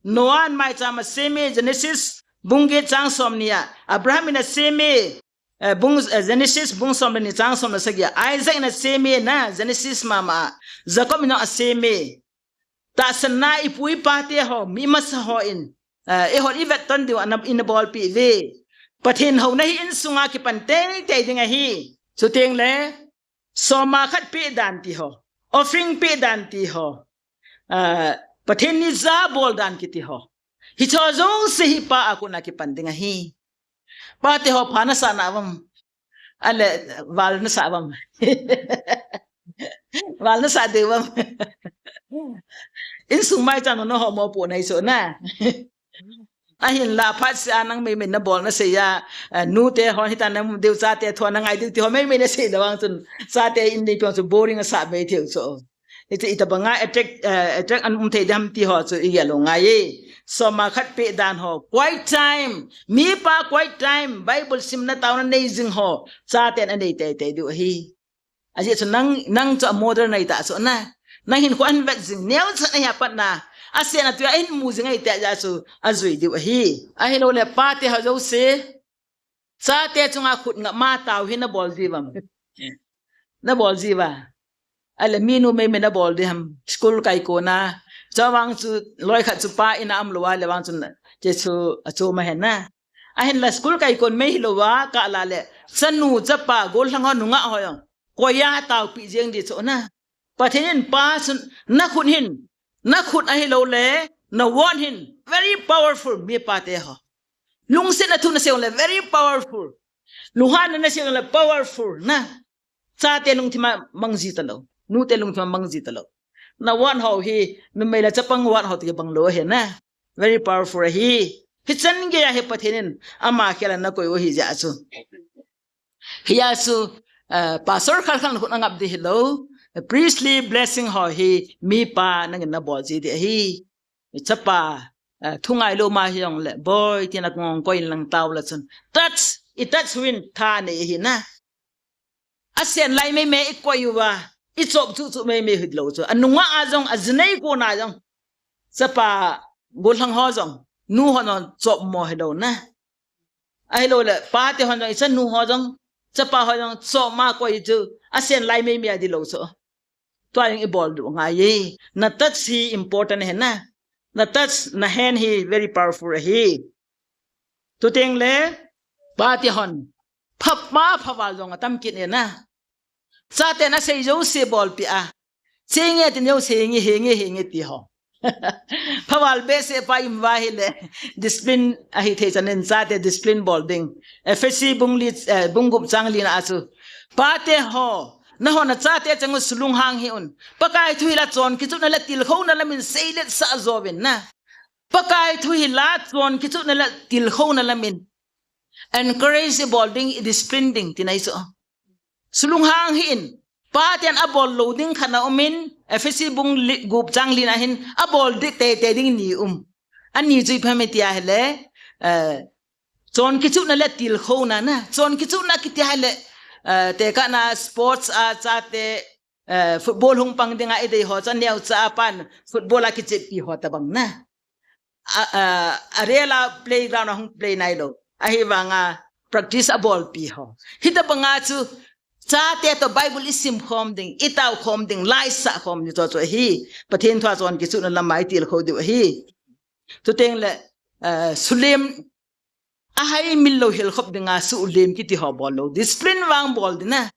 Noah in maicham asem e, Genesis bung get chang som ni a, Abraham in asem e, eh, bung, eh, Genesis bung som le ni chang som le sagi a, Isaac in asem e na, Genesis mama a, Jacob in asem e. Tahsanna ipu ipa te ho, mi masa ho in, eh, eihon ivet ton diu ana, ina bolpi ve. Pathen houna hi insunga kipan teitei ding ahi. Chuteng le, soma khat peh dan ti ho, offering peh dan ti ho, eh, Pathen ni ja bol dan kiti ho. Hicho jouse hi pa a kona kipan ding ahi. Pate ho pha nasa na uvam. Ale, val nasa uvam. Val nasa diu uvam. Insung maicham na ho mopohna hi chu na. Ahinla phat se a nang meimei nabol na sei a, eh, nu te hon hitan na um diu, chate thua na ngai diu ti ho meimei nasei na vang chun, chate in neipi ho chu boring asa mei thei u chu. Hichu itobang a attract, eh, attract ana um thei ding ham ti ho chu igel u ngai e. Soma khat peh dan ho, quiet time, mipa quiet time, Bible simna taona nei jing ho, chaten anei teitei diu ahi. Ajeh chu nang, nang chu a model nei ta chu na. Nang hinkho ahin vet jing, neocha na hi a pat na, asen a tui a ahin mu jing ahi tia chu ajui diu ahi. Ahilou le pate ho jouse, chate chunga khut ngap ma tao hi nabol ji uvam. Nabol ji uva. Ale minu meimei nabol ji ham. School kaikon a. Chuvang chu loi khat chu pa in a um lou a le vang chun che chu achom ahi na. Ahinla school kaikon mei hilou a kah la le, chanu chapa gollhang ho nungah ho jong koi a taopi jeng di chu na. Pathen in pa chun, na khut hin, na khut ahilou le, na word hin, very powerful, mipa te ho. Lungsetna thu nasei u le, very powerful. Lunghanna nasei u le, powerful, na. Chate lungthim a mang ji talou. Nute lungthim a mang ji talou. Na word ho hi, numei le chapang word ho toh kibang lou ahi na. Very powerful ahi. Hichan gei a hi Pathen in ama khel a nakoi u ahi jeh a chu. Hia chu, eh, pastor khat khat khut angap di hilou. Priestly blessing ho hi mipa nangin nabol ji di ahi. Chapa, eh, thu ngailou ma hi jong le, boi, tina ngong koi in lang tao la chun. Touch, i touch u in tha nei ahi na. Asen lai meimei ikoi uva, ichop chuchu meimei hilou chu. Anunga a jong, ajinei kona jong. Chapa gollhang ho jong, nu hon jong chop mo hilou na. Ahilou le, pate hon jong, ichanu ho jong, chapa ho jong, chop ma koi chu, asen lai meimei a di lou chu. Tua jong ibol diu ngai e. Na touch hi important ahi na. Na touch, na hand hi very powerful ahi. Chuteng le, pate hon pha, pha phaval jong atam kit e na. Chaten asei jouse bolpeh a, "Chenge," tin, jouse, "Henge, henge, henge," ti ho. Phaval behseh pa ium uva ahile, discipline ahi thei chan in chate discipline bol ding. Ephesi bung li, eh, bung gup chang li na a chu, "Pate ho, nangho nachate chang u sulunghang hih un. Pakai thu hi la chon kichuna le tilkhouna lam in seiletsah jo uvin na." Pakai thu hi la chon kichuna le tilkhouna lam in encourage ibol ding, idiscipline ding, tina ahi chu. Sulunghang hih in, paten abol lou ding khat ana um in, Ephesi bung li, gup chang li na hin, abol ding teitei ding ni um. Ani chu ipi ham iti ahile, eh, chon kichuna le tilkhouna na. Chon kichuna kiti ahile, eh, tekahna sports a chate, eh, football hung pang dinga idei ho chu, neocha a pan football a kicheppi ho tabang na. A, a, a real a playground a hung play nailou. Ahivanga practice abolpi ho. Hitabanga chu chate toh Bible isim khom ding, itao khom ding, la isah khom ding chu chu ahi. Pathen thua chon kichuna lama itilkhou diu ahi. Chuteng le, eh, sulem, ahaimil lou hilkhop dinga sulem kiti ho bol lou. Discipline vang bol ding na.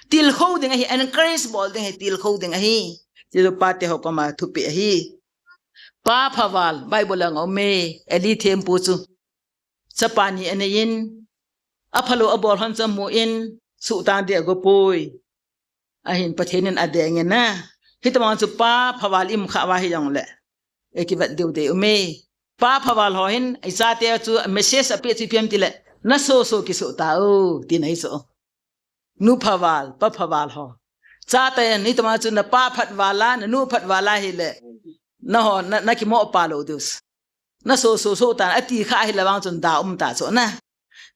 Tilkhou ding ahi, encourage bol ding ahi, tilkhou ding ahi. Ti chu pate ho koma thupeh ahi. Pa phaval, Bible a aume, Eli thempu chu. Chapa ni anei in, aphalou abol hon chu amu in, suhtang ding ago poi. Ahin Pathen in adeng e na. Hitabang chu pa phaval ium kha uva hijongle, ikivet diu ding aume. Pa phaval ho hin, ichate chu message apeh chu ipi ham tile, nasoso kisuh tau, tina ahi chu. Nu phaval, pa phaval ho. Chate, hitabang chu napa phat val a, nanu phat val a hile, nangho, na, nakimoh pa lou diu. Nasoso soh tan, ati kha ahile vang chun da um ta chu na.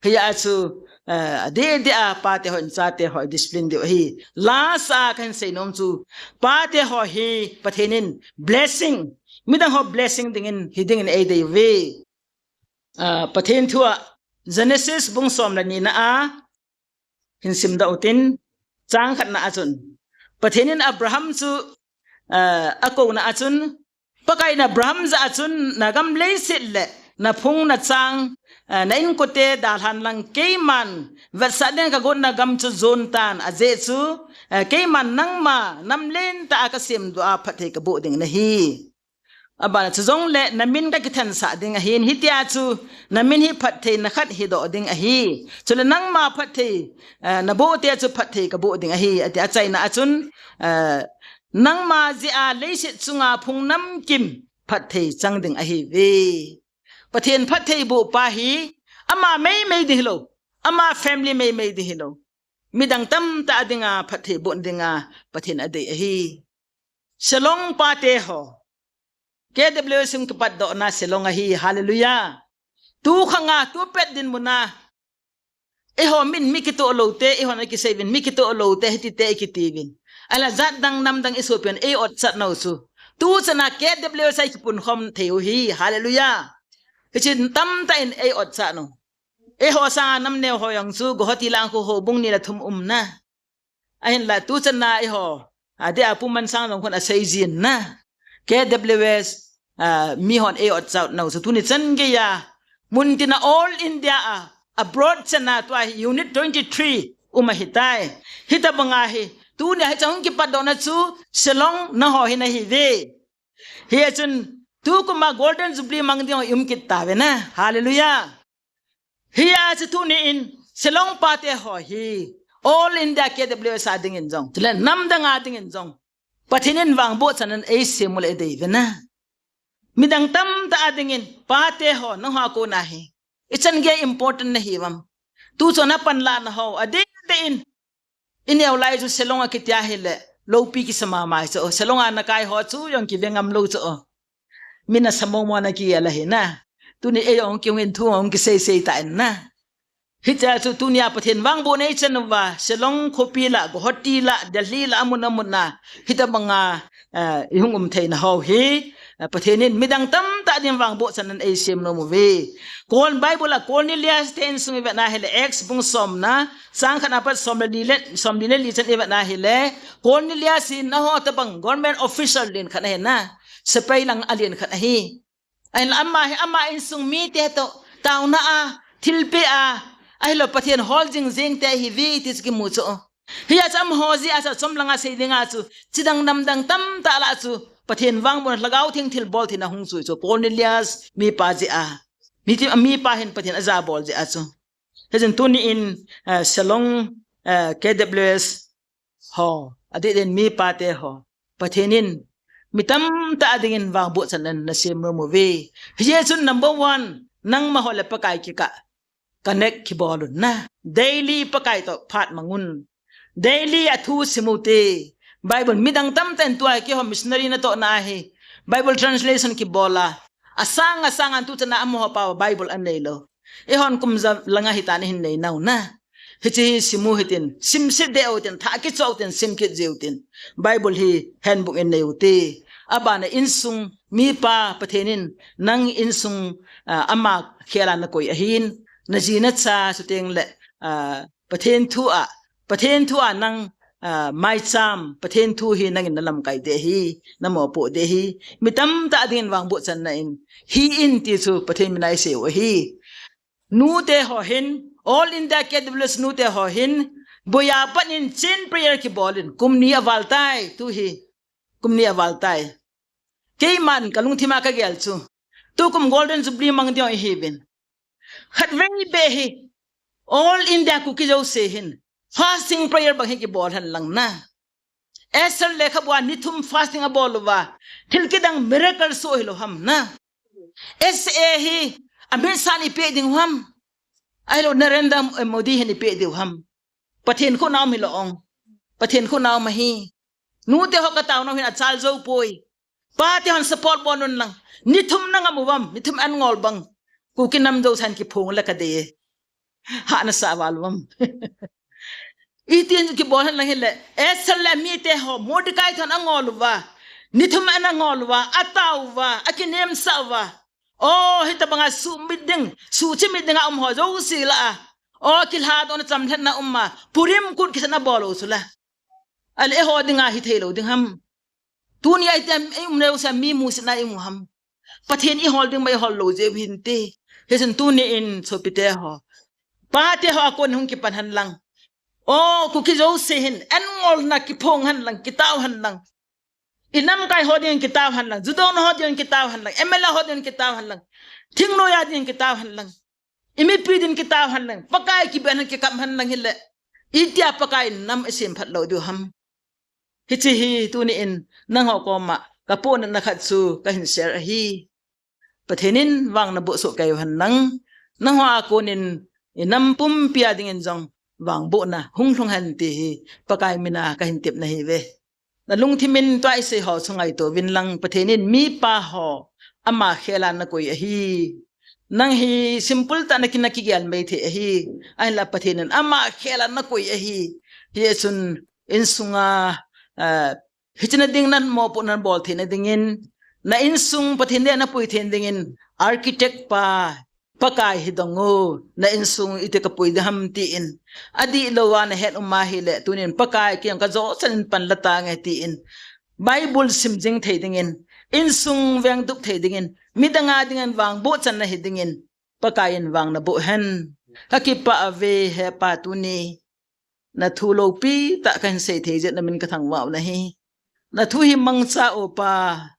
Hia chu, eh, adeh deh a pate hon chate ho discipline diu ahi. Last a kahin seinom chu, pate ho hi Pathen in blessing, midang ho blessing dingin, hi dingin eidei uve. Ah, Pathen thu a, Genesis bung som le ni na a, hin simdoh utin, chang khat na a chun, Pathen in Abraham chu, eh, akouna a chun, Pakaiyin Abraham jah a chun, nagam leiset le naphung nachang, eh, na inkote dalhan lang keiman vetsah ding kagotna gam chu jon tan, ajeh chu, eh, keiman nangma nam lentah a kasemdoh a phatthei kaboh ding nahi. Abana chu jongle namin kakithansah ding ahin, hitia chu namin hi phattheina khat hidoh ding ahi. Chule nangma phatthei, eh, naboh te chu phatthei kaboh ding ahi, ati. Achaina a chun, eh, nangma jeh a leiset chunga phung namkim phatthei chang ding ahiuve. Pathen phatthei boh pa hi ama meimei ding hilou, ama family meimei ding hilou, midang tamtah dinga phatthei boh dinga Pathen adei ahi. Shillong pate ho, K W S in kipatdohna Shillong ahi. Hallelujah. Tu khanga, tu pet dinmun a, eiho min mi kitoh lou te, eihon akisei uvin mi kitoh lou te, hiti te ikiti uvin. Ahinla jat dang nam dang isopi un ei otchat nau chu, tu chana K W S a ikipunkhom thei u ahi. Hallelujah. Hiche tamtah in ei otchat nau. Eiho sanga nam neo ho jong chu Guwahati lang khu houbung ni le thum um na. Ahinla tu chana eiho, adeh a Pu Mansang jong khun asei jin na, K W S, ah, mihon ei otchat nau chu tuni chan geiya muntina All India a, abroad chana tua hi Unit twenty-three um ahitai. Hitabanga hi, tunia hiche hung kipatdohna chu Shillong nangho hin ahiuve. Hia chun, tukum a Golden Jubilee mang ding ho i um kit tauve na. Hallelujah. Hia chu tuni in, Shillong pate ho hi, All India K W S a dingin jong, chule namdang a dingin jong, Pathen in vangboh chan in eisem u le eidei uve na. Midang tamtah a dingin, pate ho, nangho a kona hi ichan gei important nahiuvem? Tu chun apanlahna ho, adeh deh in, ineo lai chu Shillong akiti ahile, loupi kisa mama chu, Shillong a nakai ho chu jong kive ngam lou chu. Min asa momo na kigel ahi na. Tuni ei jong kihung in thu hung kiseisei tan na. Hichea chu tunia Pathen vangbohna ichan uva, Shillong khopi la, Guwahati la, Delhi la, amun amun a, hitabanga, eh, ihung um theina ho hi, eh, Pathen in midang tamtah ading vangboh channa in eisem nom uve. Kon Bible a Cornelius te insung ivet na hile Acts bung somna, chang khatna pat som le li le, som li le li chan ivet na hile, Cornelius hi nangho tabang government official len khat ahi na, sepai lang a len khat ahi. Ahinla ama hi, ama insung mite toh taona a, thilpeh a, ahilou Pathen hol jing jing te ahiuve ti chu kimu chu. Hijeh a chu amaho jeh a chu achom langa sei dinga chu, chidang namdang tamtah lah a chu Pathen vangbohna, Lhagao Theng thilbol theina hung chu chu Cornelius mipa jeh a. Miti, mipa hin Pathen ajabol jeh a chu. Hijeh chun tuni in, eh, Shillong, eh, K W S ho, adeh deh in mipa te ho, Pathen in mi tamtah ading in vangboh channa in nasem nom uve. Hijeh chun number one, nangma ho le Pakai kikah connect kibol un na. Daily Pakai toh phat mang un. Daily athu sim u te. Bible, midang tamtah in tua hi keiho missionary natohna ahi, Bible translation kibol a, asang asang a tu chan a amaho pao Bible anei lou. Eihon kum ja langa hitan ihin nei nau na. Hiche hi sim u hitin, sim se deh u tin, thah kichoh u tin, sim kit jiu tin. Bible hi handbook in nei u te. Abana insung mipa Pathen in nang insung, ah, ama khel a nakoi ahin, naji nacha chuteng le, ah, Pathen thu a, Pathen thu a nang, ah, maicham, Pathen thu hi nangin nalamkai ding ahi, namopoh ding ahi. Mi tamtah ading in vangboh channa in, hi in ti chu Pathen mina isei u ahi. Nute ho hin, All India K W S nute ho hin, boiya pat in chain prayer kibol in, kum ni aval tai, tu hi, kum ni aval tai. Keiman kalungthim a kagel chu, tukum Golden Jubilee mang ding ihiuvin, khatvei beh hi All India Kuki jouse hin fasting prayer bang hi kibol hen lang na. Esther lekhabu a ni thum fasting abol uva, thil kidang miracle soh hilou ham na. S A hi amit san ipeh diu ham, ahilou Narendra Modi hin ipeh diu ham? Pathen khut na um hilou ong. Pathen khut na um ahi. Nute ho kataona u hin achal jou poi. Pate hon support bol un lang. Ni thum nangam uvam, ni thum an ngol bang. Kuki nam jousen kiphong le kadei e. Ha nasa val uvam. Itin kibol hen lang hile, Esther le amite ho, Mordecai thon angol uva, ni thum ana ngol uva, atao uva, akinemsah uva. O, hitabanga sumit ding, suchimit dinga um ho jouse lah a, o, kilhadohna chamlhatna um a, Purim kut kisan abol u chu la. Ahile eiho dinga hithei lou ding ham? Tuni a itia i um leu se mi musetna i mu ham? Pathen ihol ding ma ihol lou jeh u hinte. Hichun tuni in sopite ho, pate ho a kon hung kipan hen lang. O, Kuki jouse hin, an ngolna kiphong hen lang, kitao hen lang. I namkai ho ding kitao hen lang, judona ho ding kitao hen lang, M L A ho ding kitao hen lang, thingnoiya ding kitao hen lang. I mipi din kitao hen lang, Pakai kiben hen kikap hen lang hile, itia Pakai in nam isem phat lou diu ham? Hiche hi tuni in nangho koma kapohnatna khat chu kahin share ahi. Pathen in vang naboh soh kei u hen lang, nangho a kon in i nam pumpia ding in jong vangbohna hung lhung hen ti hi Pakai mina kahin tepna ahiuve. Nalungthim in tua isei ho chu ngaito uvin lang, Pathen in mipa ho ama khel a nakoi ahi. Nang hi simple tah a nakin nakigel mei thei ahi. Ahinla Pathen in ama khel a nakoi ahi. Hichun insunga, ah, hiche na ding namopohna nabol theina dingin, na insung Pathen dia napui theina dingin, architect pa, Pakai hi dong o, na insung iti kapui ding ham tin. Adihlou a nahet um ahile, tunin Pakai kei jong kajou chan in pan la tange tin. Bible sim jing thei dingin, insung veng dup thei dingin, midang a dingin vangboh channa hi dingin, Pakai in vang naboh hen. Kakipah uve He Pa tuni. Nathu loupi tah kahin sei thei jeh in namin kathangvah u ahi. Nathu hi mangcha o Pa.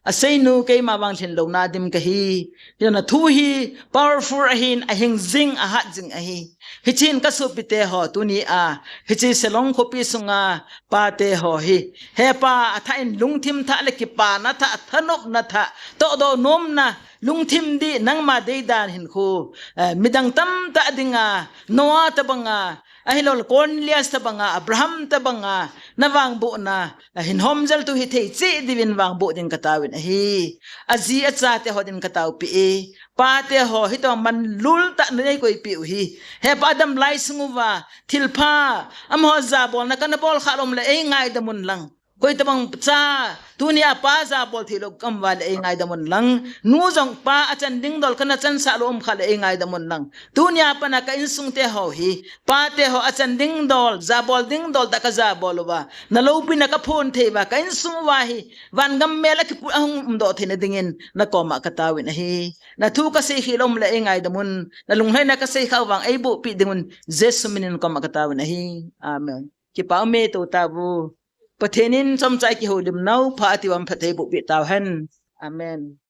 Aseinu keima vang lhinlouna dim kahi. Hiche nathu hi powerful ahin, ahing jing, ahat jing ahi. Hichun kasopite ho tuni a, hiche Shillong khopi sunga pate ho hi, He Pa, athah in lungthim thah le kipana thah, thanopna thah, tohdoh nomna, lungthim dih, nangma deidan hinkho, eh, midang tamtah dinga, Noah tabanga, ahilou le Cornelius tabanga, Abraham tabanga, navangbohna, ahin homjal tu hithei cheh diuvin vangboh ding kataovin ahi. Aji achate ho din kataopi e. Pate ho, hitobang manlul tah nanei koipi u hi. He Pa, adam lai sung uva, thilpha, amaho jabolna kana bol khah lom le, eingaidam un lang. Koi tabang cha, tunia pa jabol thei lou ka um uva le eingaidam un lang. Nu jong pa achan ding dol kana chansah lou um kha le eingaidam un lang. Tunia pat a ka insung te ho hi, pa te ho achan ding dol, jabol ding dol tah ka jabol uva, na loupina ka phong thei uva, ka insung uva hi vangam mel a kipu ahung umdoh theina dingin na koma ka taovin ahi. Na thu ka sei khel um le eingaidam un, na lunglhaina ka sei kha vang eiboh peh ding un, Jesu min in koma ka taovin ahi. Amen. Kipa ume, to tauvu. Pathen in chomcha i kihoulim nau pha ati uva phatthei boh peh tauhen. Amen.